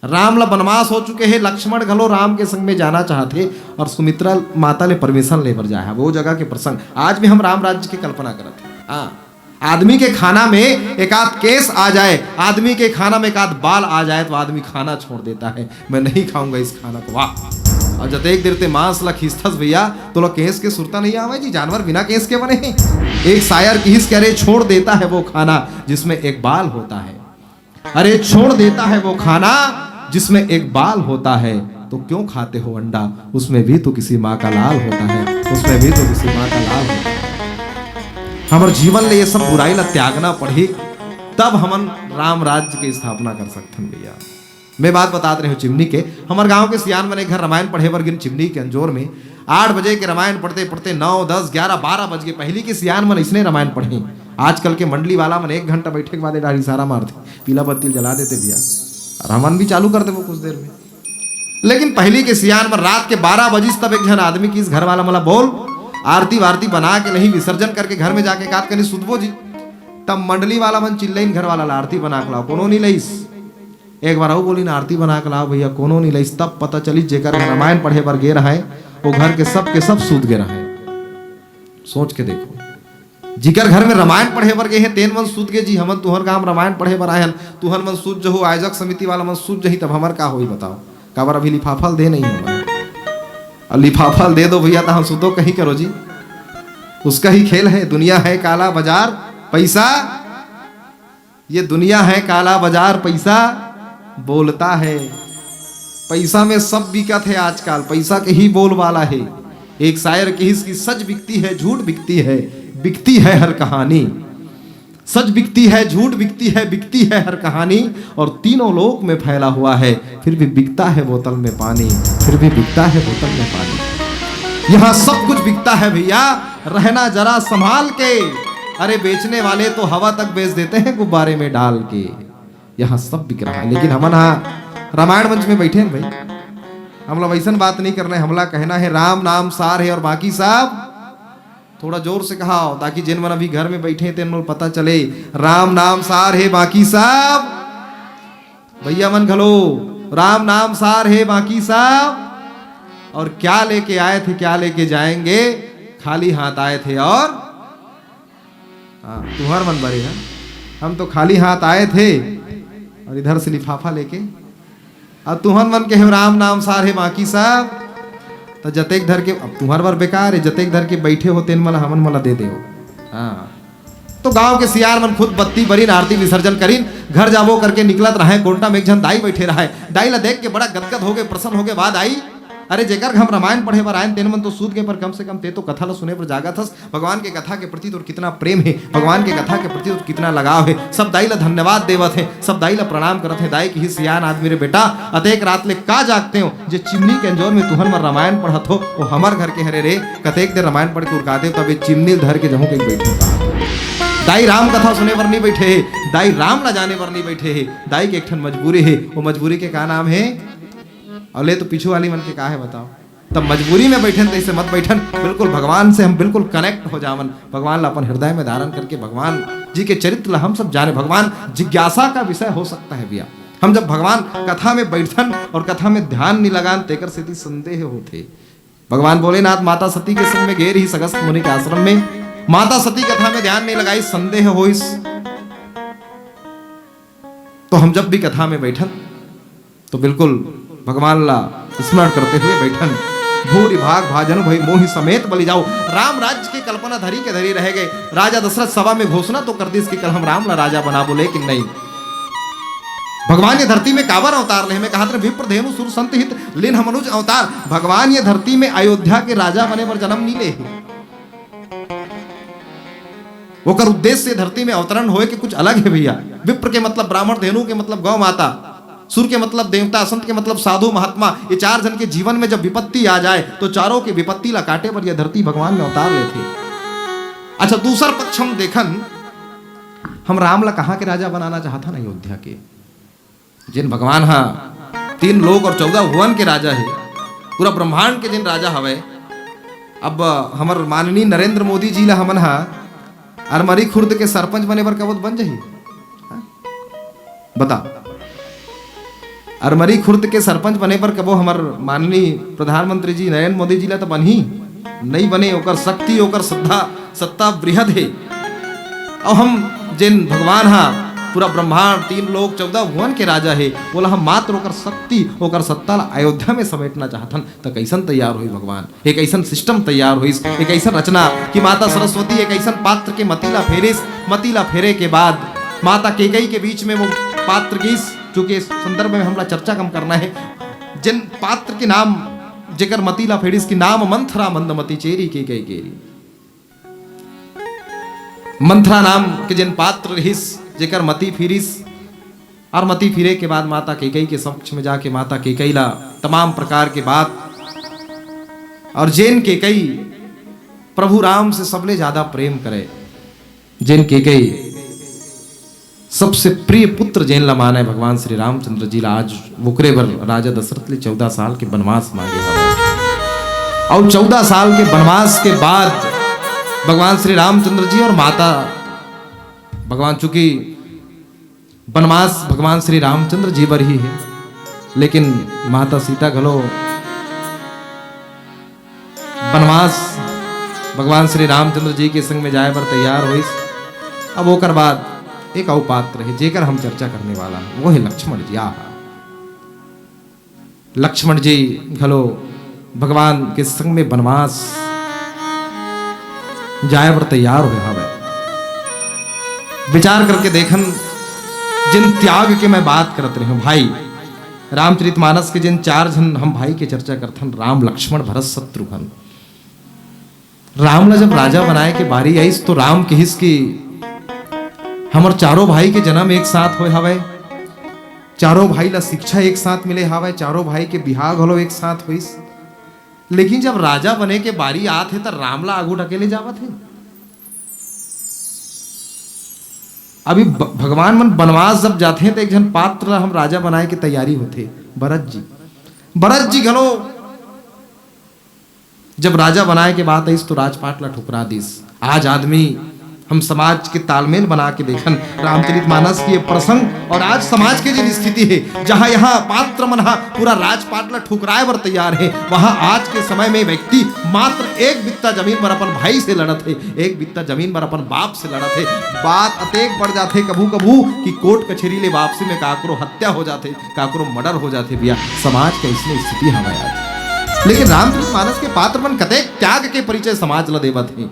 राम ला बनवास हो चुके हे, लक्ष्मण घलो राम के संग में जाना चाहत हे और सुमित्रा माता ले परमिशन ले बर जाए हे। वो जगह के प्रसंग, आज भी हम राम राज्य के कल्पना करत हे। हाँ, आदमी के खाना में एक आध केस आ जाए, आदमी के खाना में एक आध बाल आ जाए तो आदमी खाना छोड़ देता है, मैं नहीं खाऊंगा इस खाना को। वाह। और जतेक देर ते मांस ला खींचथस भैया, तोला केस के सुरता नहीं आवे जी, जानवर बिना केस के बने हैं। एक शायर किहिस के, अरे छोड़ देता है वो खाना जिसमें एक बाल होता है, अरे छोड़ देता है वो खाना जिसमें एक बाल होता है, तो क्यों खाते हो अंडा, उसमें भी तो किसी माँ का लाल होता है, उसमें भी तो किसी माँ का लाल होता है। हमर जीवन ले ये सब बुराई ला त्यागना पड़ही, तब हमन राम राज्य के स्थापना कर सकथन भैया। मैं बात बतात रहे हूँ चिमनी के। हमर गांव के सियान मन एक घर रामायण पढ़े बर गिन चिमनी के अंजोर में। आठ बजे के रामायण पढ़ते पढ़ते नौ, दस, ग्यारह, बारह बज गए। पहली के सियान मन इसने रामायण पढ़े। आजकल के मंडली वाला मन एक घंटा बैठे के बाद ये डार इशारा मारते, पीला बत्ती जला देते भैया, और हमन भी चालू कर देबो कुछ देर में। लेकिन पहली के सियान मन रात के बारह बजिस तब एक झन आदमी किहिस, घर वाला मन ला बोल, आरती वारती बना के नहीं, विसर्जन करके घर में जाके कात कनी सुतबो जी। तब मंडली वाला मन चिल्लाइन, घर वाला ला आरती बना के लाओ, कोनो नहीं लइस। एक बार अउ बोलिन, आरती बना के लाओ भैया, कोनो नहीं लइस। तब पता चलिस जेकर घर रामायण पढ़े बर गे रहय, वो घर के सब के सब सूत गे रहय। सोच के देखो, जिकर घर में रामायण पढ़े बर गे हे, तेन मन सूत गे जी, हमन तुहर गांव रामायण पढ़े बर आए हन, तुहर मन सूत जहू, आयोजक समिति वाला मन सूत जही, तब हमर का होई बताओ? काबर अभी लिफाफा ल दे नहीं हमन। अब लिफाफा ल दे दो भैया, तहां सुतो कहीं करो जी। उसका ही खेल है, दुनिया है काला बाजार, पैसा, ये दुनिया है काला बाजार, पैसा बोलता है। पैसा में सब बिकत है आजकल, पैसा के ही बोलबाला है। एक शायर किहिस कि सच बिकती है, झूठ बिकती है, बिकती है हर कहानी। सच बिकती है, झूठ बिकती है, बिकती है हर कहानी, और तीनों लोक में फैला हुआ है, फिर भी बिकता है बोतल में पानी, फिर भी बिकता है बोतल में पानी। यहाँ सब कुछ बिकता है भैया, रहना जरा संभाल के। अरे बेचने वाले तो हवा तक बेच देते हैं गुब्बारे में डाल के। यहाँ सब बिक रहा है, लेकिन हमन हा रामायण मंच में बैठे हैं भाई, हमला वैसन बात नहीं करना है। हमला कहना है राम नाम सार है और बाकी सब, थोड़ा जोर से कहाओ ताकि जिन मन अभी घर में बैठे हैं तेन मन पता चले, राम नाम सार है बाकी सब। भैया मन घलो, राम नाम सार है बाकी सब। और क्या लेके आए थे, क्या लेके जाएंगे, खाली हाथ आए थे और हाँ, तुहर मन बरे हैं, हम तो खाली हाथ आए थे और इधर से लिफाफा लेके। अब तुहर मन के हे राम नाम सार है बाकी सब, तो जतेक धर के, अब तुहर बर बेकार है, जतेक धर के बैठे हो तेन मन हमन मन दे देव। हाँ, तो गांव के सियान मन खुद बत्ती बरिन, आरती विसर्जन करिन, घर जाबो करके निकलत रहे, कोंटा में एक झन दाई बैठे रहे। दाई ला देख के बड़ा गदगद हो गए, प्रसन्न हो गए। बाद आई, अरे जेकर घर हम रामायण पढ़े बर आयन तेन मन तो सूत गए, पर कम से कम ते तो कथा ला सुने बर जागत हस। भगवान के कथा के प्रति तोर कितना प्रेम है, भगवान के कथा के प्रति तोर कितना लगाव है। सब दाई ला धन्यवाद देवत है, सब दाई ला प्रणाम करत है। दाई किहिस सियान आदमी रे बेटा, अतेक रात ले का जागते हो, जे चिमनी के अंजोर में तुहन मन रामायण पढ़त हो, वो हमर घर के हरे रे। कतेक देर रामायण पढ़ के उरका देव, तब ये चिमनी ल धर के जहूं कहीं बैठे। दाई राम कथा सुने बर नहीं बैठे है, दाई राम ला जाने बर नहीं बैठे है। दाई के एक ठन मजबूरी है, वो मजबूरी के का नाम है? अउ ले तो पीछू वाली मन के का हे बताओ। तब मजबूरी में बैठन, तइसे मत बैठन। बिल्कुल भगवान से हम बिल्कुल कनेक्ट हो जावन, भगवान ला अपन हृदय में धारण करके भगवान जी के चरित्र ला हम सब जाने। भगवान जिज्ञासा का विषय हो सकता है भैया। हम जब भगवान कथा में बैठन और कथा में ध्यान नहीं लगान, तेकर सेती संदेह होथे। भगवान भोलेनाथ माता सती के संग में गे रहिस अगस्त मुनि के आश्रम में, माता सती कथा में ध्यान नहीं लगाइस, संदेह होइस। तो हम जब भी कथा में बैठन तो बिल्कुल भगवान ला स्मरण करते हुए बैठन। भूरि भाग भाजन भई मोहि समेत बलि जाउ। राम राज्य के कल्पना धरी के धरी रह गए। राजा दशरथ सभा में घोषणा तो कर दिस कि कल हम राम ला राजा बनाबो, लेकिन नहीं। भगवान ये धरती में काबर अवतार ले? मैं कहा, विप्र धेनु सुर संत हित लीन्ह मनुज अवतार। भगवान ये धरती में अयोध्या के राजा बने बर जन्म नहीं ले हे। ओकर उद्देश्य धरती में अवतरण होए के कुछ अलग है भैया। विप्र के मतलब ब्राह्मण, धेनु के मतलब गौ माता, सुर के मतलब देवता, संत के मतलब साधु महात्मा। ये चार जन के जीवन में जब विपत्ति आ जाए तो चारों के विपत्ति ला काटे बर यह धरती भगवान में अवतार लेथे। अच्छा, दूसर पक्ष हम देखन, हम राम ला कहाँ के राजा बनाना चाहत हन? अयोध्या के। जिन भगवान हा तीन लोक और चौदह भुवन के राजा हे, पूरा ब्रह्मांड के जिन राजा हवय। अब हमर माननीय नरेंद्र मोदी जी ला हमन हा अरमरी खुर्द के सरपंच बने बर कबो बन जाही? हाँ? बता, अरमरी खुर्द के सरपंच बने बर कबो हमर माननीय प्रधानमंत्री जी नरेंद्र मोदी जी ला तो बनही नहीं बने। ओकर शक्ति, ओकर श्रद्धा, सत्ता बृहद हे। अउ हम जेन भगवान हा पूरा ब्रह्मांड, तीन लोक, चौदह भुवन के राजा हे, ओला हम मात्र ओकर शक्ति, ओकर सत्ता ला अयोध्या में समेटना चाहथन, त कैसन तैयार होई भगवान? एक ऐसन सिस्टम तैयार होइस, एक ऐसन रचना कि माता सरस्वती एक ऐसन पात्र के मति ला फेरिस। मति ला फेरे के बाद माता केकई के बीच में वो पात्र गिस, चूंकि इस संदर्भ में हमला चर्चा कम करना है। जिन पात्र के नाम, जेकर मति ला फेरिस कि नाम मंथरा मंदमति चेरी केकई केरी। मंथरा नाम के जिन पात्र रहिस, जेकर मति फिरिस, और मति फिरे के बाद माता केकई के समक्ष में जाके माता केकई ला तमाम प्रकार के बात, और जेन केकई प्रभु राम से सबले ज्यादा प्रेम करे, जेन केकई सबसे प्रिय पुत्र जेन ला माने भगवान श्री रामचंद्र जी ला, आज वोकरे बर राजा दशरथ ले चौदह साल के बनवास मांगे हवय। अउ चौदह साल के बनवास के बाद भगवान श्री रामचंद्र जी और माता, भगवान, चूंकि बनवास भगवान श्री रामचंद्र जी बर ही है, लेकिन माता सीता घलो बनवास भगवान श्री रामचंद्र जी के संग में जाए बर तैयार होइस। अब ओकर बाद एक अउ पात्र है, जेकर हम चर्चा करने वाला हैं, वो है लक्ष्मण जी। आहा, लक्ष्मण जी घलो भगवान के संग में बनवास जाए बर तैयार होए हवय। विचार करके देखन, जिन त्याग के मैं बात करत रहे हूँ भाई, रामचरितमानस के जिन चार झन हम भाई के चर्चा करथन, राम, लक्ष्मण, भरत, शत्रुघ्न। राम ला जब राजा बनाए के बारी आइस तो राम कहिस कि हमर चारों भाई के जन्म एक साथ होए हवय, चारों भाई ला शिक्षा एक साथ मिले हवय, चारों भाई के बिहाव घलो एक साथ होइस, लेकिन जब राजा बने के बारी आत हे त राम ला आगू ढकेले जावत हे। अभी ब-, भगवान मन बनवास जब जाथे त एक झन पात्र ला हम राजा बनाए के तैयारी होथे, भरत जी। भरत जी घलो जब राजा बनाए के बात आइस तो राजपाट ला ठुकरा दिस। आज आदमी हम समाज के तालमेल बना के देखन, रामचरितमानस के ये प्रसंग और आज समाज के जिन स्थिति है, जहां यहाँ पात्र मन हा पूरा राजपाट ला ठुकराए बर तैयार है, वहां आज के समय में व्यक्ति मात्र एक बित्ता जमीन पर अपन भाई से लड़त है, एक बित्ता जमीन पर अपन बाप से लड़त है। बात अतेक बढ़ जाथे कभू कभू कि कोर्ट कचेरी ले वापसी में काकरो हत्या हो जाथे, काकरो मर्डर हो जाथे भैया। समाज के अइसने स्थिति हवय आज। लेकिन रामचरितमानस के पात्र मन कतेक त्याग के परिचय समाज ला देवत हे।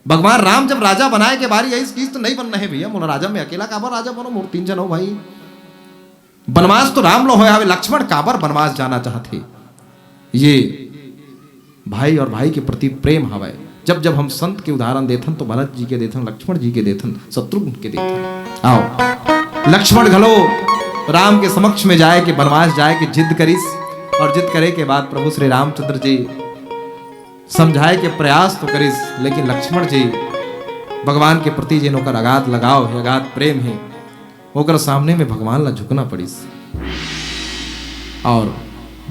भगवान राम जब राजा बनाए के बारी आइस, किस तो नहीं बनना है भैया, मोला राजा में अकेला काबर राजा बनो, मोर तीन जन हो भाई। बनवास तो राम लो होय हवे, लक्ष्मण काबर बनवास जाना चाहथे? ये भाई और भाई के प्रति प्रेम हवय। जब जब हम संत के उदाहरण देथन तो भरत जी के देथन, लक्ष्मण जी के देथन, शत्रुघ्न के देथन। आओ, लक्ष्मण घलो राम के समक्ष में जाए के, बनवास जाए के जिद करिस और जिद करे के बाद प्रभु श्री रामचंद्र जी समझाए के प्रयास तो करिस, लेकिन लक्ष्मण जी भगवान के प्रति जेन ओकर अगाध लगाव हे, अगाध प्रेम हे, ओकर सामने में भगवान ला झुकना पड़िस। और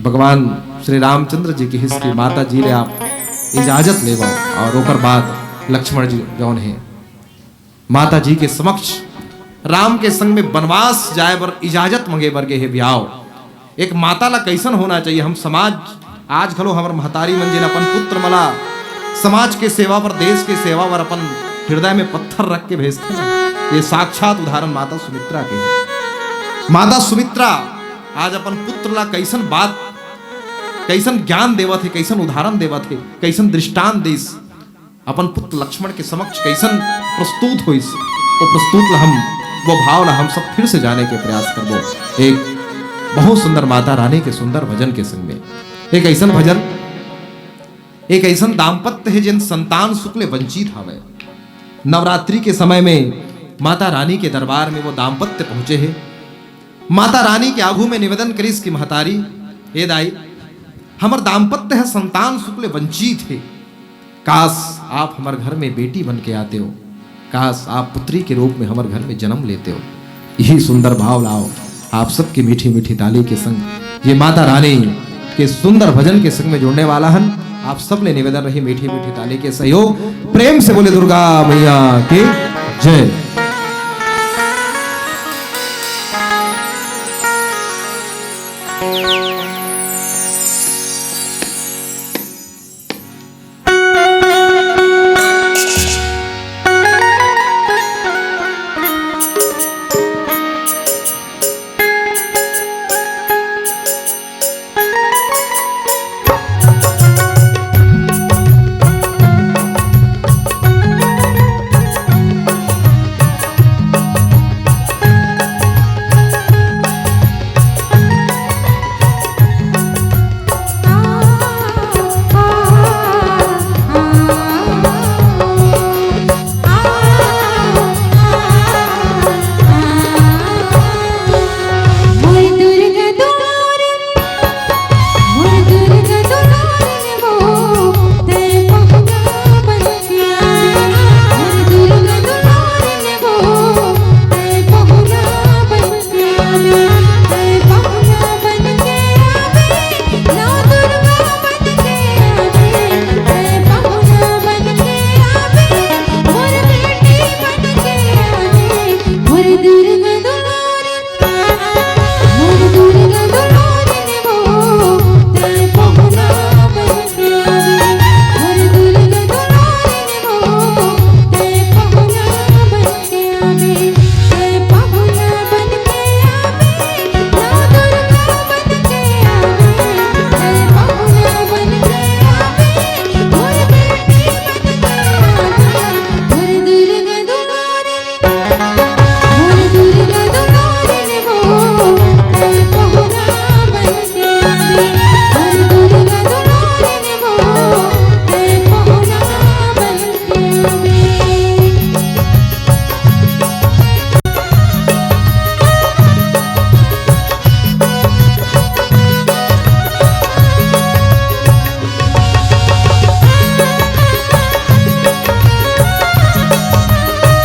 भगवान श्री रामचंद्र जी कहिस कि माता जी ले आप इजाजत लेवव, और ओकर बाद लक्ष्मण जी जौन हे माता जी के समक्ष राम के संग में बनवास जाए बर इजाजत मंगे बर गे हे। बिहाव एक माता ला कइसन होना चाहिए। हम समाज आज घलो हमर महतारी मन जेन अपन पुत्र मन ला समाज के सेवा बर, देश के सेवा बर अपन हृदय में पत्थर रख के भेजथे ना, ये साक्षात उदाहरण माता सुमित्रा के हे। माता सुमित्रा आज अपन पुत्र ला कइसन बात, कइसन ज्ञान देवत हे, कइसन उदाहरण देवत हे, कइसन दृष्टांत देस, अपन पुत्र लक्ष्मण के समक्ष कइसन प्रस्तुत होइस, वो प्रस्तुत ला हम, वो भाव ला हम सब फिर से जाने के प्रयास करबो। एक बहुत सुंदर माता रानी के सुंदर भजन के संग में एक अइसन भजन, एक अइसन दाम्पत्य हे जेन संतान सुख ले वंचित हवय। नवरात्रि के समय में माता रानी के दरबार में वो दाम्पत्य पहुंचे हे। माता रानी के आगू में निवेदन करिस कि महतारी, ए दाई, हमर दाम्पत्य ह संतान सुख ले वंचित हे। काश आप हमर घर में बेटी बन के आते हो, काश आप पुत्री के रूप में हमर घर में जन्म लेते हो। यही सुंदर भाव लाओ। आप सबके मीठी मीठी ताली के संग ये माता रानी के सुंदर भजन के संग में जुड़ने वाला हन। आप सब ले निवेदन रही मीठी मीठी ताली के सहयोग। प्रेम से बोले दुर्गा मैया की जय।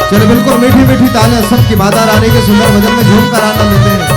चलो, बिल्कुल मीठी मीठी तालियां, सबकी माता रानी के सुंदर भजन में झूम कर आनंद लेते हैं।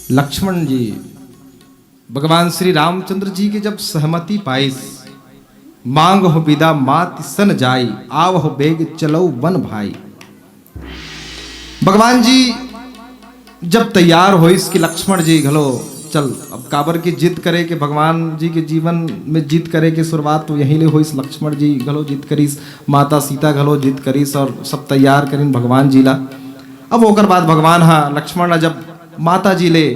लक्ष्मण जी भगवान श्री रामचंद्र जी के जब सहमति पाइस, मांगहु बिदा मात सन जाई, आवहु बेग चलउ वन भाई। भगवान जी जब तैयार होइस कि लक्ष्मण जी घलो चल, अब काबर के जिद करे के, भगवान जी के जीवन में जिद करे के शुरुआत तो यहीं ले होइस। लक्ष्मण जी घलो जिद करिस, माता सीता घलो जिद करिस और सब तैयार करिन भगवान जी ला। अब ओकर बाद भगवान हा लक्ष्मण ला जब माता जी ले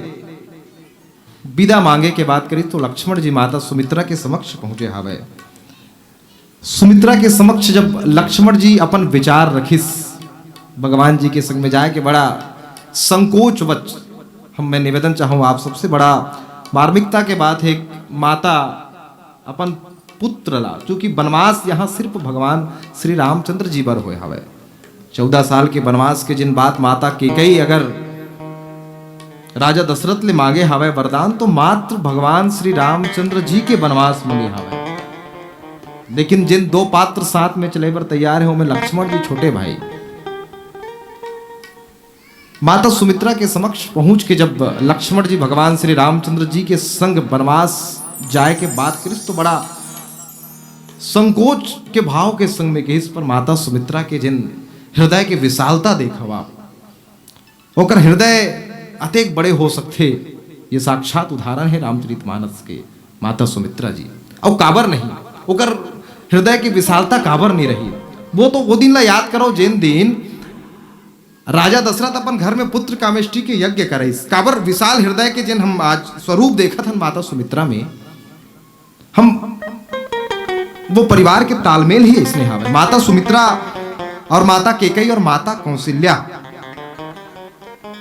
बिदा मांगे के बात करिस तो लक्ष्मण जी माता सुमित्रा के समक्ष पहुंचे हावय। सुमित्रा के समक्ष जब लक्ष्मण जी अपन विचार रखिस, भगवान जी के संग में जाए के बड़ा संकोचवच हम, मैं निवेदन चाहूँ आप सबसे, बड़ा मार्मिकता के बात है। माता अपन पुत्र ला, चूंकि वनवास यहाँ सिर्फ भगवान श्री रामचंद्र जी बर होए हवय, चौदह साल के वनवास के जिन बात माता केकई अगर राजा दशरथ ले मांगे हावय वरदान, तो मात्र भगवान श्री रामचंद्र जी के वनवास मिले हावय। लेकिन जिन दो पात्र साथ में चले बर तैयार है, ओमे लक्ष्मण जी छोटे भाई। माता सुमित्रा के समक्ष पहुंच के जब लक्ष्मण जी भगवान श्री रामचंद्र जी के संग वनवास जाए के बात करिस, तो बड़ा संकोच के भाव के संग में कहिस, पर माता सुमित्रा के जिन हृदय के विशालता देखव आप, ओकर हृदय अतेक बड़े हो सकथे। ये साक्षात उदाहरण है रामचरितमानस के, माता सुमित्रा जी। अउ काबर नहीं, ओकर हृदय के विशालता काबर नहीं रही? वो तो वो दिन ला याद करो, जेन दिन राजा दशरथ अपन घर में पुत्र कामेष्टि के यज्ञ कराइस। काबर विशाल हृदय के जेन हम आज स्वरूप देखत हन माता सुमित्रा में, हम वो परिवार के तालमेल ही इसने हावय। माता सुमित्रा और माता केकई और माता कौशल्या।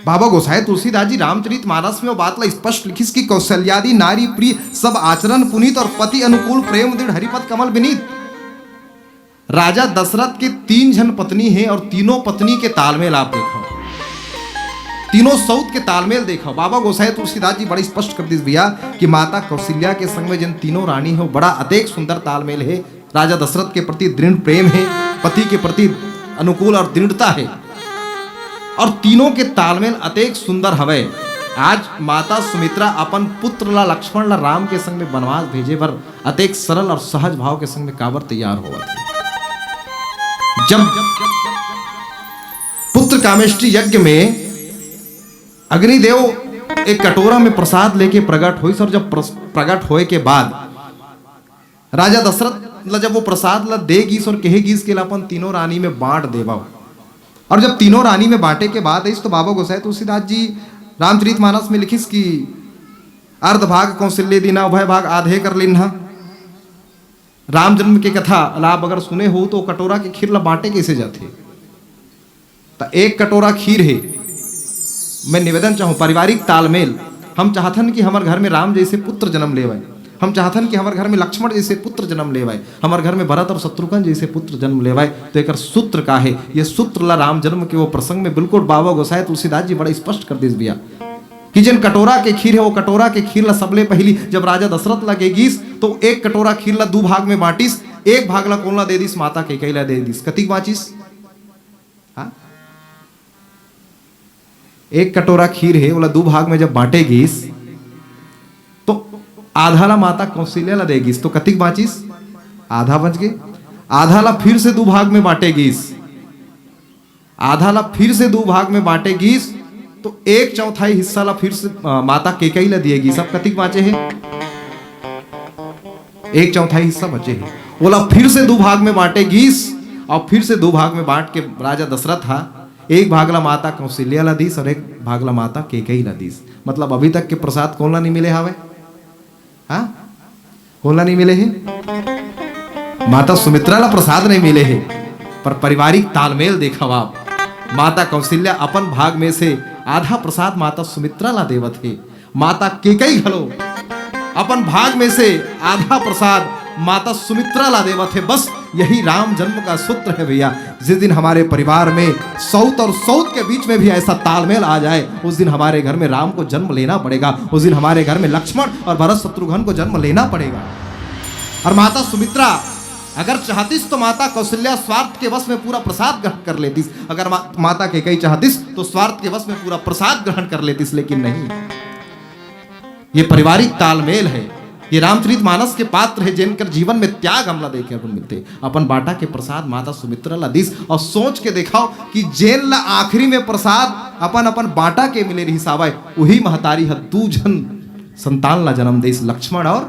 बाबा गोसाई तुलसीदास जी रामचरित मानस में वो बात ला स्पष्ट लिखिस कि कौशल्यादि नारी प्रिय, सब आचरण पुनीत और पति अनुकूल, प्रेम दृढ़ हरिपद कमल विनीत। राजा दशरथ के तीन झन पत्नी हे और तीनों पत्नी के तालमेल आप देखव, तीनों सौत के तालमेल देखव। बाबा गोसाई तुलसीदास जी बड़ा स्पष्ट कर दिस भैया कि माता कौशल्या के संग में जिन तीनों रानी हे, वो बड़ा अतेक सुंदर तालमेल हे। राजा दशरथ के प्रति दृढ़ प्रेम हे, पति के प्रति अनुकूल और दृढ़ता हे, और तीनों के तालमेल अतेक सुंदर हवय। आज माता सुमित्रा अपन पुत्र ला, लक्ष्मण ला राम के संग में वनवास भेजे बर अतेक सरल और सहज भाव के संग में काबर तैयार होवत हे। जब पुत्र कामेष्टि यज्ञ में अग्निदेव एक कटोरा में प्रसाद लेके प्रकट होइस और जब प्रस-, प्रकट होए के बाद राजा दशरथ ला जब वो प्रसाद ला दे गीस और कहे गीस के ला अपन तीनों रानी में बांट देवव, और जब तीनों रानी में बांटे के बाद आइस तो बाबा गोसाई तुलसीदास जी रामचरित मानस में लिखिस कि अर्ध भाग कौशल्य दीन्हा, उभय भाग आधे कर लीन्हा। राम जन्म के कथा ला आप अगर सुने हो तो कटोरा के खीर ला बांटे कैसे जाथे? त एक कटोरा खीर हे। मैं निवेदन चाहूँ, पारिवारिक तालमेल, हम चाहथन कि हमर घर में राम जैसे पुत्र जन्म लेवय, हम चाहथन कि हमर घर में लक्ष्मण जैसे पुत्र जन्म लेवय, हमर घर में भरत और शत्रुघ्न जैसे पुत्र जन्म लेवय। तो एकर सूत्र का हे? ये सूत्र ला राम जन्म के वो प्रसंग में बिल्कुल बाबा गोसाई तुलसीदास जी बड़ा स्पष्ट कर दिस भैया कि जेन कटोरा के खीर हे, वो कटोरा के खीर ला सबले पहली जब राजा दशरथ ला दे गीस, तो एक कटोरा खीर ला दू भाग में बांटिस। एक भाग ला कोन ला दे दिस? माता केकई ला दे दिस। कतिक बांचिस? हाँ? एक कटोरा खीर हे, ओला दू भाग में जब बांटे गीस, तो आधा ला माता कौशल्या ला दे गीस, तो कतिक बांचिस? आधा बच गे। आधा ला फिर से दू भाग में बांटे गीस, आधा ला फिर से दू भाग में बांटे गीस, तो एक चौथाई हिस्सा ला फिर से, अ, माता केकई ला दिए गीस। अब कतिक बांचे हे? एक चौथाई हिस्सा बचे हे। ओला फिर से दू भाग में बांटे गीस, और फिर से दू भाग में बांट के राजा दशरथ हा एक भाग ला माता कौशल्या ला दीस और एक भाग ला माता केकई ला दीस। मतलब अभी तक के प्रसाद कोन ला नहीं मिले हावय? हाँ, कोन ला नहीं मिले हे? माता सुमित्रा ला प्रसाद नहीं मिले हे। पर पारिवारिक तालमेल देखव आप, माता कौशल्या अपन भाग में से आधा प्रसाद माता सुमित्रा ला देवत हे। माता केकई घलो अपन भाग में से आधा प्रसाद माता सुमित्रा ला देवत हे। बस यही राम जन्म का सूत्र है भैया। जिस दिन हमारे परिवार में सौत और सौत के बीच में भी ऐसा तालमेल आ जाए, उस दिन हमारे घर में राम को जन्म लेना पड़ेगा, उस दिन हमारे घर में लक्ष्मण और भरत शत्रुघ्न को जन्म लेना पड़ेगा। और माता सुमित्रा अगर चाहतिस तो माता कौशल्या स्वार्थ के वश में पूरा प्रसाद ग्रहण कर लेतिस। अगर मा-, माता केकई चाहतिस तो स्वार्थ के वश में पूरा प्रसाद ग्रहण कर लेतिस, लेकिन नहीं। ये पारिवारिक तालमेल हे, ये रामचरित मानस के पात्र हे, जेन कर जीवन में त्याग हमला देखे बर मिलथे। अपन बांटा के प्रसाद माता सुमित्रा ला दिस, अउ सोच के देखाव कि जेन ला आखिरी में प्रसाद अपन अपन बांटा के मिले रिहिस हावय, उही महतारी ह दू झन संतान ला जन्म दिस, लक्ष्मण अउ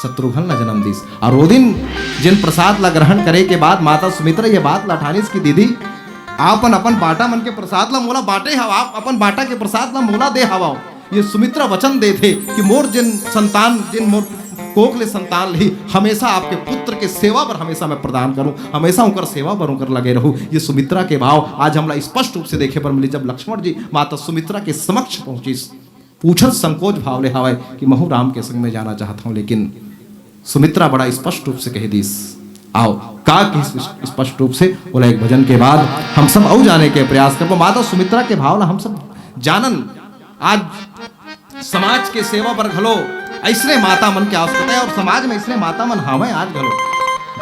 शत्रुघ्न ला जन्म दिस। अउ ओ दिन जेन प्रसाद ला ग्रहण करे के बाद माता सुमित्रा ये बात ला ठानिस कि दीदी, आप अपन अपन बांटा मन के प्रसाद ला मोला बांटे हव, आप अपन बांटा के प्रसाद ला मोला दे हवव। ये सुमित्रा वचन देथे कि मोर जेन संतान, जेन मोर कोख ले संतान लेही, हमेशा आपके पुत्र के सेवा बर हमेशा मैं प्रदान करूं, हमेशा उनकर सेवा बर उनकर लगे रहूं। ये सुमित्रा के भाव आज हमला स्पष्ट रूप से देखे बर मिली। जब लक्ष्मण जी माता सुमित्रा के समक्ष पहुंचिस, पूछत संकोच भाव ले हावय कि महू राम के संग में जाना चाहत हंव, लेकिन सुमित्रा बड़ा स्पष्ट रूप से कह दिस। आव, का कहिस स्पष्ट रूप से, ओला एक भजन के बाद हम सब अउ जाने के प्रयास करबो। माता सुमित्रा के भाव ला हम सब जानन। आज समाज के सेवा बर घलो अइसने माता मन के आवश्यकता हे, अउ समाज में अइसने माता मन हावय आज घलो,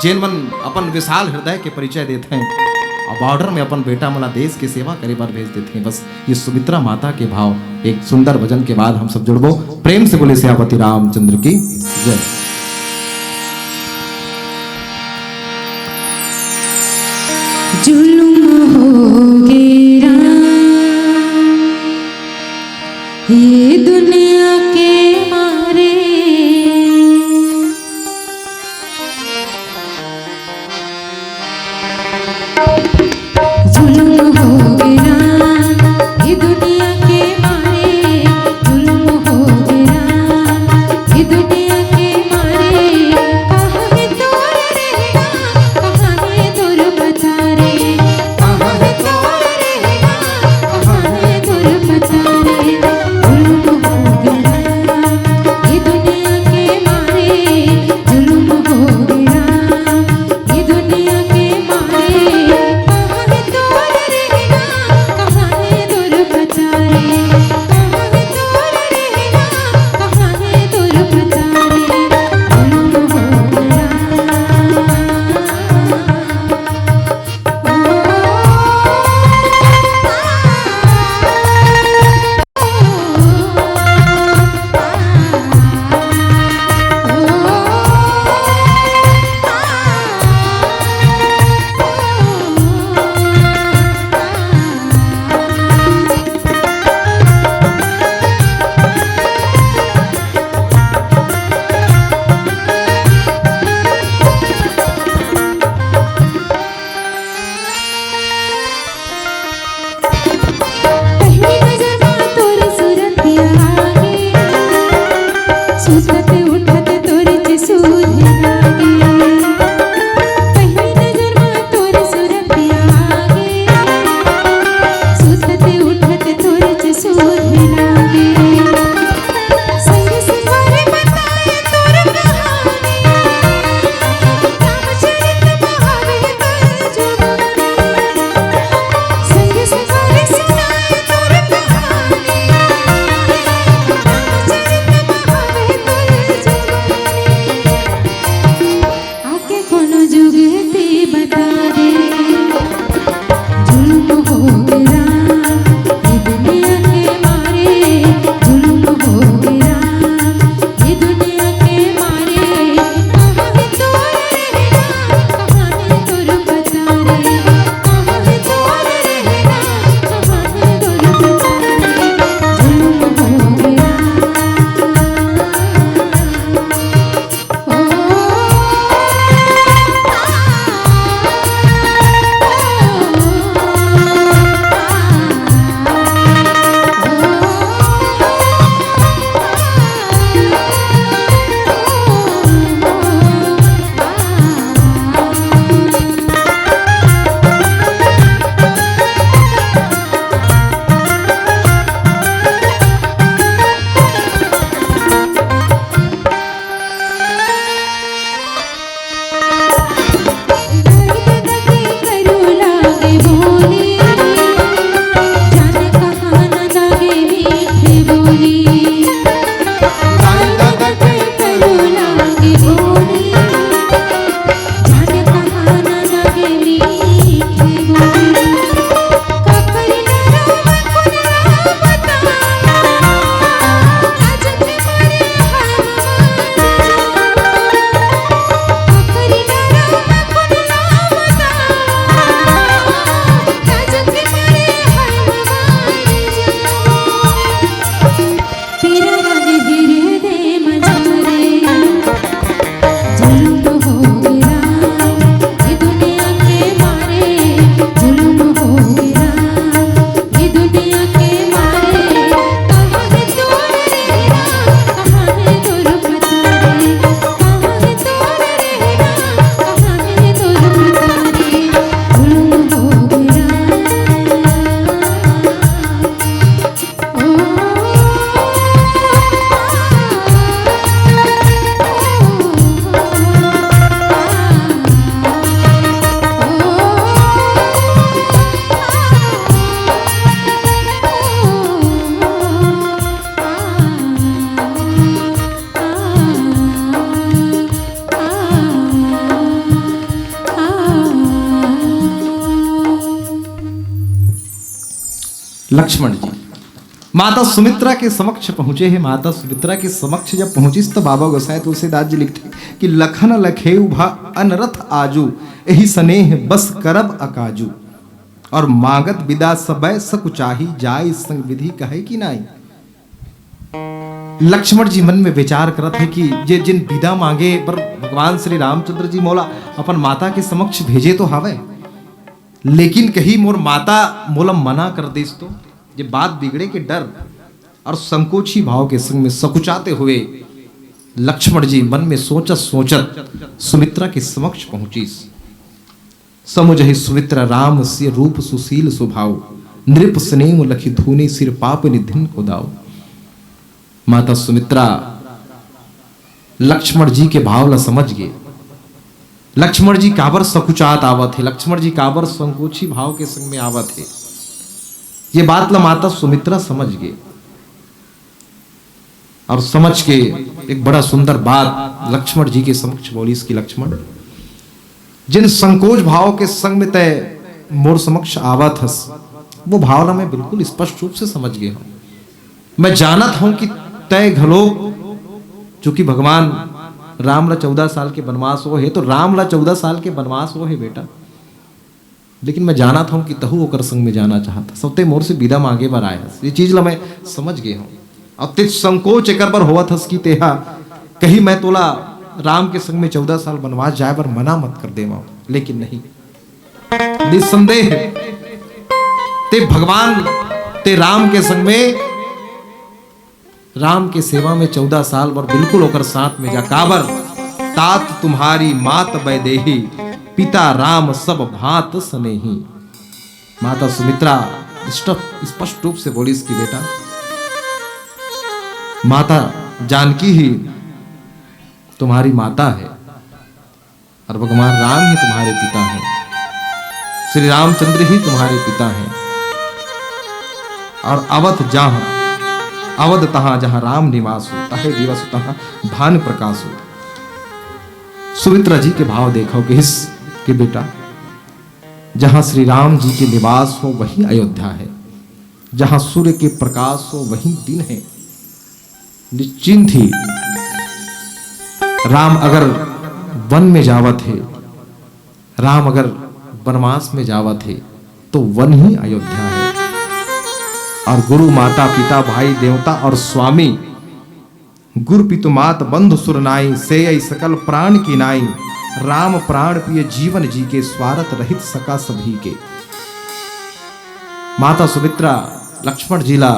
जेन मन अपन विशाल हृदय के परिचय देत हें, अउ बॉर्डर में अपन बेटा मन ला देश के सेवा करे बर भेज देत हें। बस ये सुमित्रा माता के भाव एक सुंदर भजन के बाद हम सब जुड़बो। प्रेम से बोले सियापति रामचंद्र की जय। जुल्म हो गे राम, ये दुनिया के मारे। जुल्म हो गे राम, ये दुनिया के मारे। जुल्म हो गे राम, ये दुनिया के मारे। कहाँ है तोर रहना, कहाँ है तोर बचारे? कहाँ है तोर रहना, कहाँ है तोर बचारे? जुल्म हो गे राम, ये दुनिया के मारे। जुल्म हो गे राम, ये दुनिया के मारे। कहाँ है तोर रहना, कहाँ है तोर बचारे? लक्ष्मण जी माता सुमित्रा के समक्ष पहुंचे हे। माता सुमित्रा के समक्ष जब पहुंचिस, तो बाबा गोसाई तुलसीदास जी लिखथे कि लखन लखेउ भा अनरथ आजू, एहि सनेह बस करब अकाजू। और मांगत बिदा सबै सकुचाही, जाय संग विधि कहै की नाई। लक्ष्मण जी मन में विचार करत हे कि जे जिन बिदा मांगे बर भगवान श्री रामचंद्र जी मोला अपन माता के समक्ष भेजे तो हावय, लेकिन कहीं मोर माता मोला मना कर देस तो, जे बात बिगड़े के डर और संकोची भाव के संग में सकुचाते हुए लक्ष्मण जी मन में सोचत सोचत सुमित्रा के समक्ष पहुंचिस। समुझहि सुमित्रा राम सिय रूप सुशील सुभाव, नृप स्नेह लखि धूनि सिर पाप निधिन को दाव। माता सुमित्रा लक्ष्मण जी के भाव ला समझ गे। लक्ष्मण जी काबर सकुचात आवत हे, लक्ष्मण जी काबर संकोची भाव के संग में आवत हे, ये बात ला माता सुमित्रा समझ गे। और समझ के एक बड़ा सुंदर बात लक्ष्मण जी के समक्ष बोलिस कि लक्ष्मण, जिन संकोच भाव के संग में तय मोर समक्ष आवत हस, वो भाव ला मैं बिल्कुल स्पष्ट रूप से समझ गए हूँ। मैं जानत हूँ कि तय घलो, चूंकि भगवान राम ला चौदह साल के वनवास हो हे, तो राम ला चौदह साल के वनवास हो हे बेटा, लेकिन मैं जानत हूँ कि तहु ओकर संग में जाना चाहत हस, तय मोर से बिदा मांगे बर आए हस, ये चीज ला मैं समझ गए हूँ। अब ते संकोच एकर बर होवत हस कि तेहा कहीं मैं तोला राम के संग में चौदह साल वनवास जाए बर मना मत कर देवं, लेकिन नहीं, निसंदेह ते भगवान, ते राम के संग में, राम के सेवा में चौदह साल बर बिल्कुल ओकर साथ में जा। काबर? तात तुम्हारी मात वैदेही, पिता राम सब भांत स्नेही। माता सुमित्रा स्पष्ट स्पष्ट रूप से बोलिस कि बेटा, माता जानकी ही तुम्हारी माता है और भगवान राम ही तुम्हारे पिता हैं, श्री रामचंद्र ही तुम्हारे पिता हैं। और अवध जहाँ, अवध तहाँ जहाँ राम निवास हो, तहे दिवस तहाँ भान प्रकाश हो। सुमित्रा जी के भाव देखो कि इस, कि बेटा, जहाँ श्री राम जी के निवास हो, वही अयोध्या है, जहाँ सूर्य के प्रकाश हो, वही दिन है। निश्चिंत ही राम अगर वन में जावत हे, राम अगर वनवास में जावत हे, तो वन ही अयोध्या है। और गुरु, माता, पिता, भाई, देवता और स्वामी, गुरु पितु मात बंधु सुर नाई, सेयई सकल प्राण की नाई, राम प्राण पिय जीवन जी के, स्वारथ रहित सका सभी के। माता सुमित्रा लक्ष्मण जी ला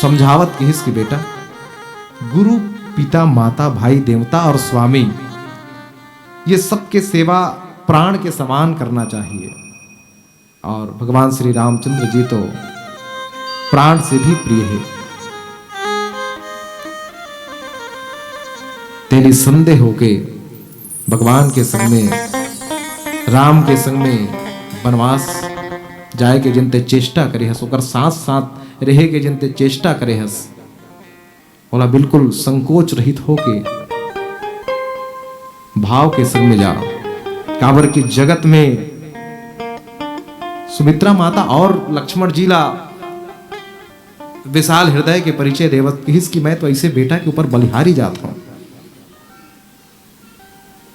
समझावत किहिस कि बेटा, गुरु, पिता, माता, भाई, देवता और स्वामी, ये सबके सेवा प्राण के समान करना चाहिए। और भगवान श्री रामचंद्र जी तो प्राण से भी प्रिय है। तेली संदेह होके भगवान के संग में, राम के संग में वनवास जाए के जिन ते चेष्टा करे हस, ओकर साथ साथ रहे के जिन ते चेष्टा करे हस, ओला बिल्कुल संकोच रहित होके भाव के संग में जा। काबर कि जगत में सुमित्रा माता और लक्ष्मण जी ला विशाल हृदय के परिचय देवत किहिस कि मैं तो ऐसे बेटा के ऊपर बलिहारी जात हूँ,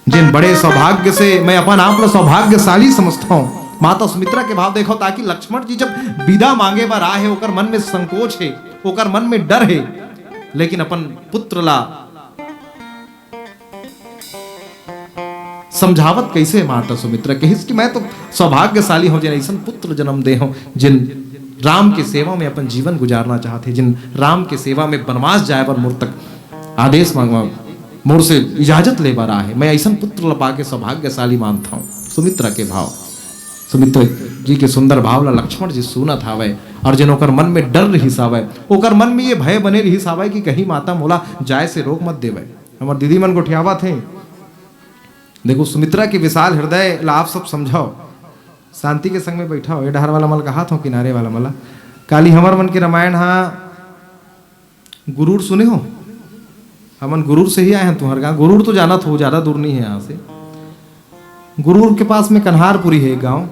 जिन बड़े सौभाग्य से मैं अपन आप ला सौभाग्यशाली समझता हूँ। माता सुमित्रा के भाव देखो, ताकि लक्ष्मण जी जब बिदा मांगे बर आए हे, ओकर मन में संकोच हे, ओकर मन में डर हे, लेकिन अपन पुत्र ला समझावत कैसे माता सुमित्रा कहिस कि मैं तो सौभाग्यशाली हूँ, जिन ऐसन पुत्र जन्म दे हूँ, जिन राम के सेवा में अपन जीवन गुजारना चाहत हे, जिन राम के सेवा में वनवास जाए बर मोर तक आदेश मांगवा, मोर से इजाजत ले बर आहे, मैं ऐसन पुत्र ला पाके सौभाग्यशाली मानत हूँ। सुमित्रा के भाव, सुमित्रा जी के सुंदर भाव ला लक्ष्मण जी सुनत हावय, और जिन ओकर मन में डर रहिस हावय, ओकर मन में ये भय बने रहिस हावय कि कहीं माता मोला जाए से रोक मत देवय। हमर दीदी मन गोठियावत हे। देखो, सुमित्रा के विशाल हृदय ला आप सब समझो। शांति के संग में बैठा हो, ये डहर वाला मला कहा था, किनारे वाला मला। काली हमर मन के रामायण हा गुरूर सुने हो? हमन गुरूर से ही आए हैं तुहर गाँव। गुरूर तो जानत हो, ज्यादा दूर नहीं है यहाँ से। गुरूर के पास में कन्हारपुरी है एक गाँव।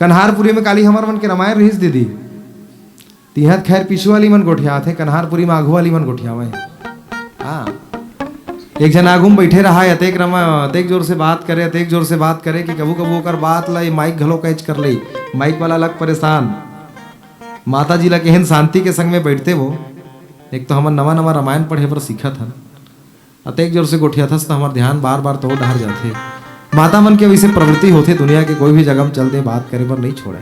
कन्हारपुरी में काली हमर मन के रामायण रहिस दीदी। तिहां त खैर पीछू वाली मन गोठियाथे, कन्हारपुरी म आघू वाली मन गोठियावय। हाँ, एक झन आघू म बइठे रहा, अतेक रमा, अतेक जोर से बात करे, अतेक जोर से बात करे कि कभू-कभू ओकर बात ला ये माइक घलो कैच कर ले। माइक वाला अलग परेशान। माता जी ला कहेन, "शांति के संग में बइठते वो।" एक तो हमन नवा-नवा रामायण पढ़े बर सीखत हन, अतेक जोर से गोठियाथस त हमर ध्यान बार-बार तोर डहर जाथे। माता मन के वइसे प्रवृत्ति होथे, दुनिया के कोई भी जगह म चल दे, बात करे बर नइ छोड़य।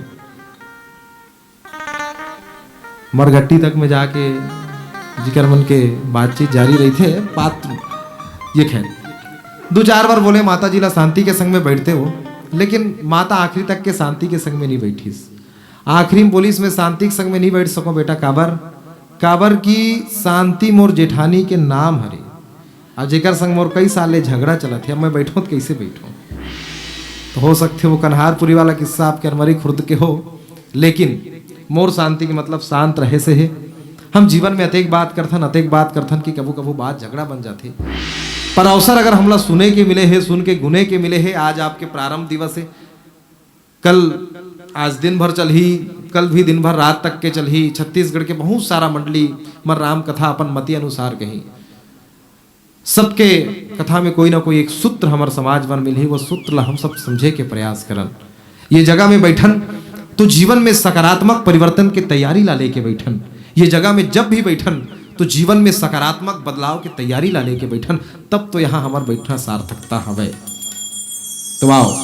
मरघट्टी तक में जाके जिकर मन के बातचीत जारी रहिथे। बात ये खैर, दू चार बार बोले, "माता जी ला शांति के संग में बइठते वो," लेकिन माता आखिरी तक के शांति के संग में नइ बइठिस। आखिरी में बोलिस, "मैं शांति के संग में नइ बइठ सकों बेटा।" काबर? काबर कि शांति मोर जेठानी के नाम हरे। अब जेकर संग मोर कई साल ले झगड़ा चलत हे, अब मैं बइठों त कइसे बइठों? तो हो सकथे वो कन्हारपुरी वाला किस्सा आपके अरमरी खुर्द के हो, लेकिन मोर शांति के मतलब शांत रहे से हे। हम जीवन में अतेक बात करथन, अतेक बात करथन कि कभू-कभू बात झगड़ा बन जाथे। पर अवसर अगर हमला सुने के मिले हे, सुन के गुने के मिले हे, आज आपके प्रारंभ दिवस हे, कल, आज दिन भर चलही, कल भी दिन भर रात तक के चलही। छत्तीसगढ़ के बहुत सारा मंडली मन राम कथा अपन मति अनुसार कही। सबके कथा में कोई ना कोई एक सूत्र हमर समाज मन मिलही, वो सूत्र ला हम सब समझे के प्रयास करन। ये जगह में बइठन तो जीवन में सकारात्मक परिवर्तन के तैयारी ला लेके बइठन। ये जगह में जब भी बइठन तो जीवन में सकारात्मक बदलाव के तैयारी ला लेके बइठन, तब तो यहाँ हमर बइठना सार्थकता हवय। तो आओ,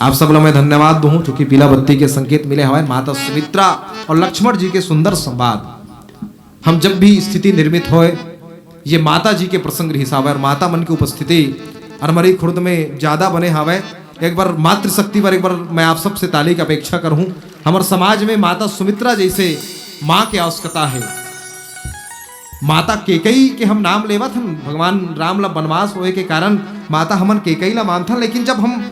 आप सब ला मैं धन्यवाद दूं, चूंकि पीला बत्ती के संकेत मिले हवय। माता सुमित्रा और लक्ष्मण जी के सुंदर संवाद। हम जब भी स्थिति निर्मित होय, ये माता जी के प्रसंग रिहिस हावय और माता मन की उपस्थिति अरमरी खुर्द में ज्यादा बने हावय। एक बार मातृशक्ति पर एक बार मैं आप सबसे ताली की अपेक्षा करहूं। हमर समाज में माता सुमित्रा जैसे माँ के आवश्यकता है। माता केकई के हम नाम लेवत हन, भगवान राम ला बनवास होए के कारण माता हमन केकई ला मानथन, लेकिन जब हम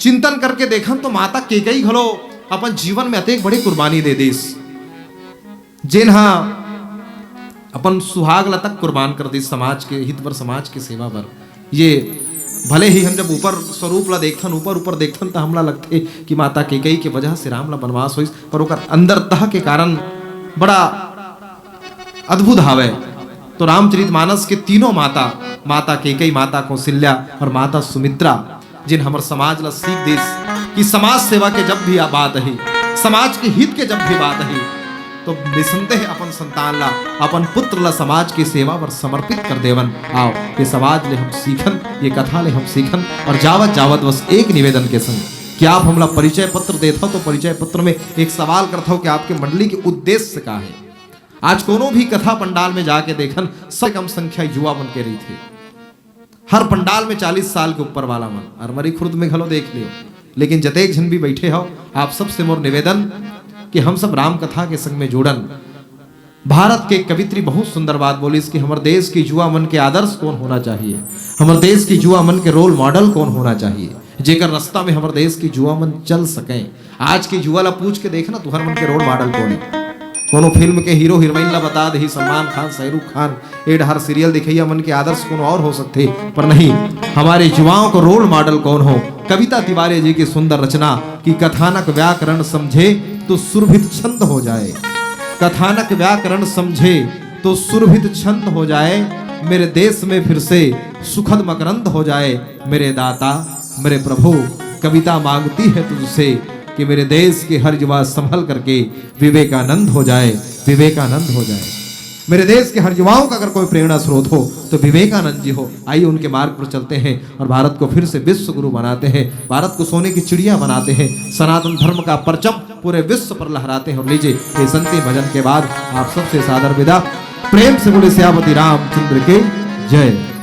चिंतन करके देखन तो माता केकई घलो अपन जीवन में अतेक बड़े कुर्बानी दे दिस, जेन हा अपन सुहाग ला तक कुर्बान कर दिस समाज के हित बर, समाज के सेवा बर। ये भले ही हम जब ऊपर स्वरूप ला देखथन, ऊपर ऊपर देखथन, त हमला लगथे कि माता केकई के वजह से राम ला बनवास होइस, पर ओकर अंदर तह के कारण बड़ा अद्भुत हावय। तो रामचरितमानस के तीनों माता, माता केकई, माता कौशल्या और माता सुमित्रा, जिन हमर समाज ला सीख दिस कि समाज सेवा के जब भी आ बात आही, समाज के हित के जब भी बात आही, तो निसंदेह अपन संतान ला, अपन पुत्र ला समाज के सेवा बर समर्पित कर देवन। आओ, ये समाज ले हम सीखन, ये कथा ले हम सीखन। और जावत जावत बस एक निवेदन के संग कि आप हमला परिचय पत्र देथव, तो परिचय पत्र में एक सवाल करथव कि आपके मंडली के उद्देश्य का है। आज कोनो भी कथा पंडाल में जाके देखन, सबसे कम संख्या युवा मन के रहिथे। हर पंडाल में चालीस साल के ऊपर वाला मन, अरमरी खुर्द में घलो देख लियो। लेकिन जतेक झन भी बइठे हव, आप सबसे मोर निवेदन कि हम सब राम कथा के संग में जुड़न। भारत के कवित्री बहुत सुंदर बात बोलिस कि हमर देश के युवा मन के आदर्श कौन होना चाहिए, हमर देश के युवा मन के रोल मॉडल कौन होना चाहिए, जेकर रास्ता में हमर देश के युवा मन चल सकें। आज के युवा ला पूछ के देखना, तुहर मन के रोल मॉडल कौन है? कोनो फिल्म के हीरो हीरोइन ला बता दही, सलमान खान, शाहरुख खान, ए डहर सीरियल दिखइया मन के आदर्श कोनो और हो सकथे, पर नहीं, हमारे युवाओं को रोल मॉडल कौन हो? कविता तिवारी जी की सुंदर रचना कि कथानक व्याकरण समझे तो सुरभित छंद हो जाए, कथानक व्याकरण समझे तो सुरभित छंद हो जाए, मेरे देश में फिर से सुखद मकरंद हो जाए। मेरे दाता, मेरे प्रभु, कविता मांगती है तुझसे कि मेरे देश के हर युवा संभल करके विवेकानंद हो जाए, विवेकानंद हो जाए। मेरे देश के हर युवाओं का अगर कोई प्रेरणा स्रोत हो तो विवेकानंद जी हो। आइए उनके मार्ग पर चलते हैं और भारत को फिर से विश्व गुरु बनाते हैं, भारत को सोने की चिड़िया बनाते हैं, सनातन धर्म का परचम पूरे विश्व पर लहराते हैं। और लीजिए, इस अंतिम भजन के बाद आप सबसे सादर विदा। प्रेम से बोले सियापति रामचंद्र के जय।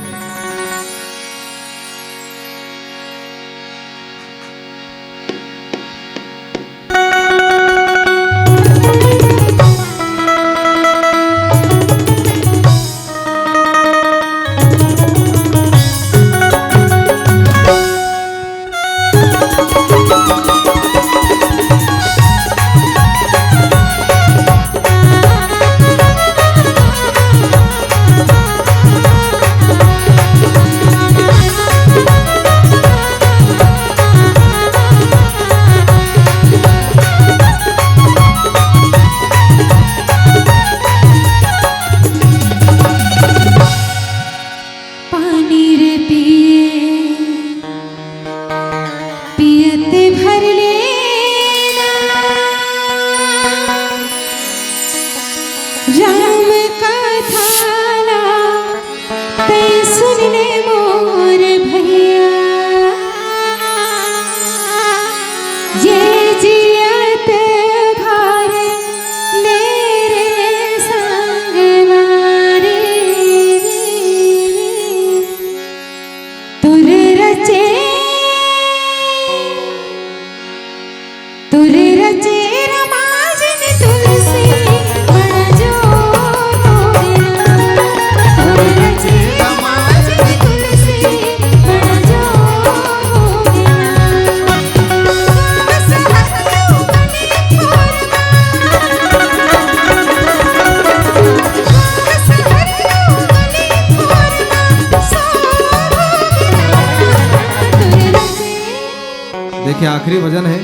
आखिरी भजन है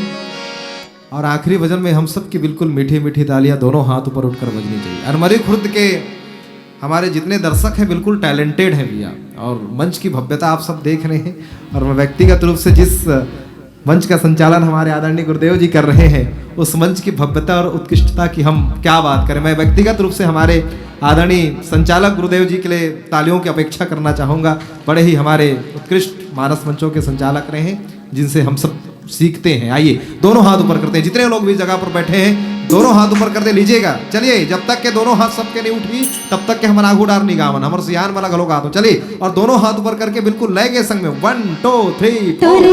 और आखिरी भजन में हम सब की बिल्कुल मीठी मीठी तालियां दोनों हाथ ऊपर उठकर बजनी चाहिए। अरमरी खुर्द के हमारे जितने दर्शक हैं बिल्कुल टैलेंटेड हैं भैया, और मंच की भव्यता आप सब देख रहे हैं। और मैं व्यक्तिगत रूप से जिस मंच का संचालन हमारे आदरणीय गुरुदेव जी कर रहे हैं, उस मंच की भव्यता और उत्कृष्टता की हम क्या बात करें। मैं व्यक्तिगत रूप से हमारे आदरणीय संचालक गुरुदेव जी के लिए तालियों की अपेक्षा करना चाहूँगा। बड़े ही हमारे उत्कृष्ट मानस मंचों के संचालक रहे हैं, जिनसे हम सब सीखते हैं। आइए, दोनों हाथ ऊपर करते हैं, जितने लोग भी जगह पर बैठे हैं, दोनों हाथ ऊपर करते लीजिएगा। चलिए, जब तक के दोनों हाथ सबके नहीं उठी, तब तक के हमर आगू डार नहीं गावन, हमर सियान वाला घलो गा दो। चलिए, और दोनों हाथ ऊपर करके बिल्कुल लय के संग में, वन, टू, थ्री, फोर।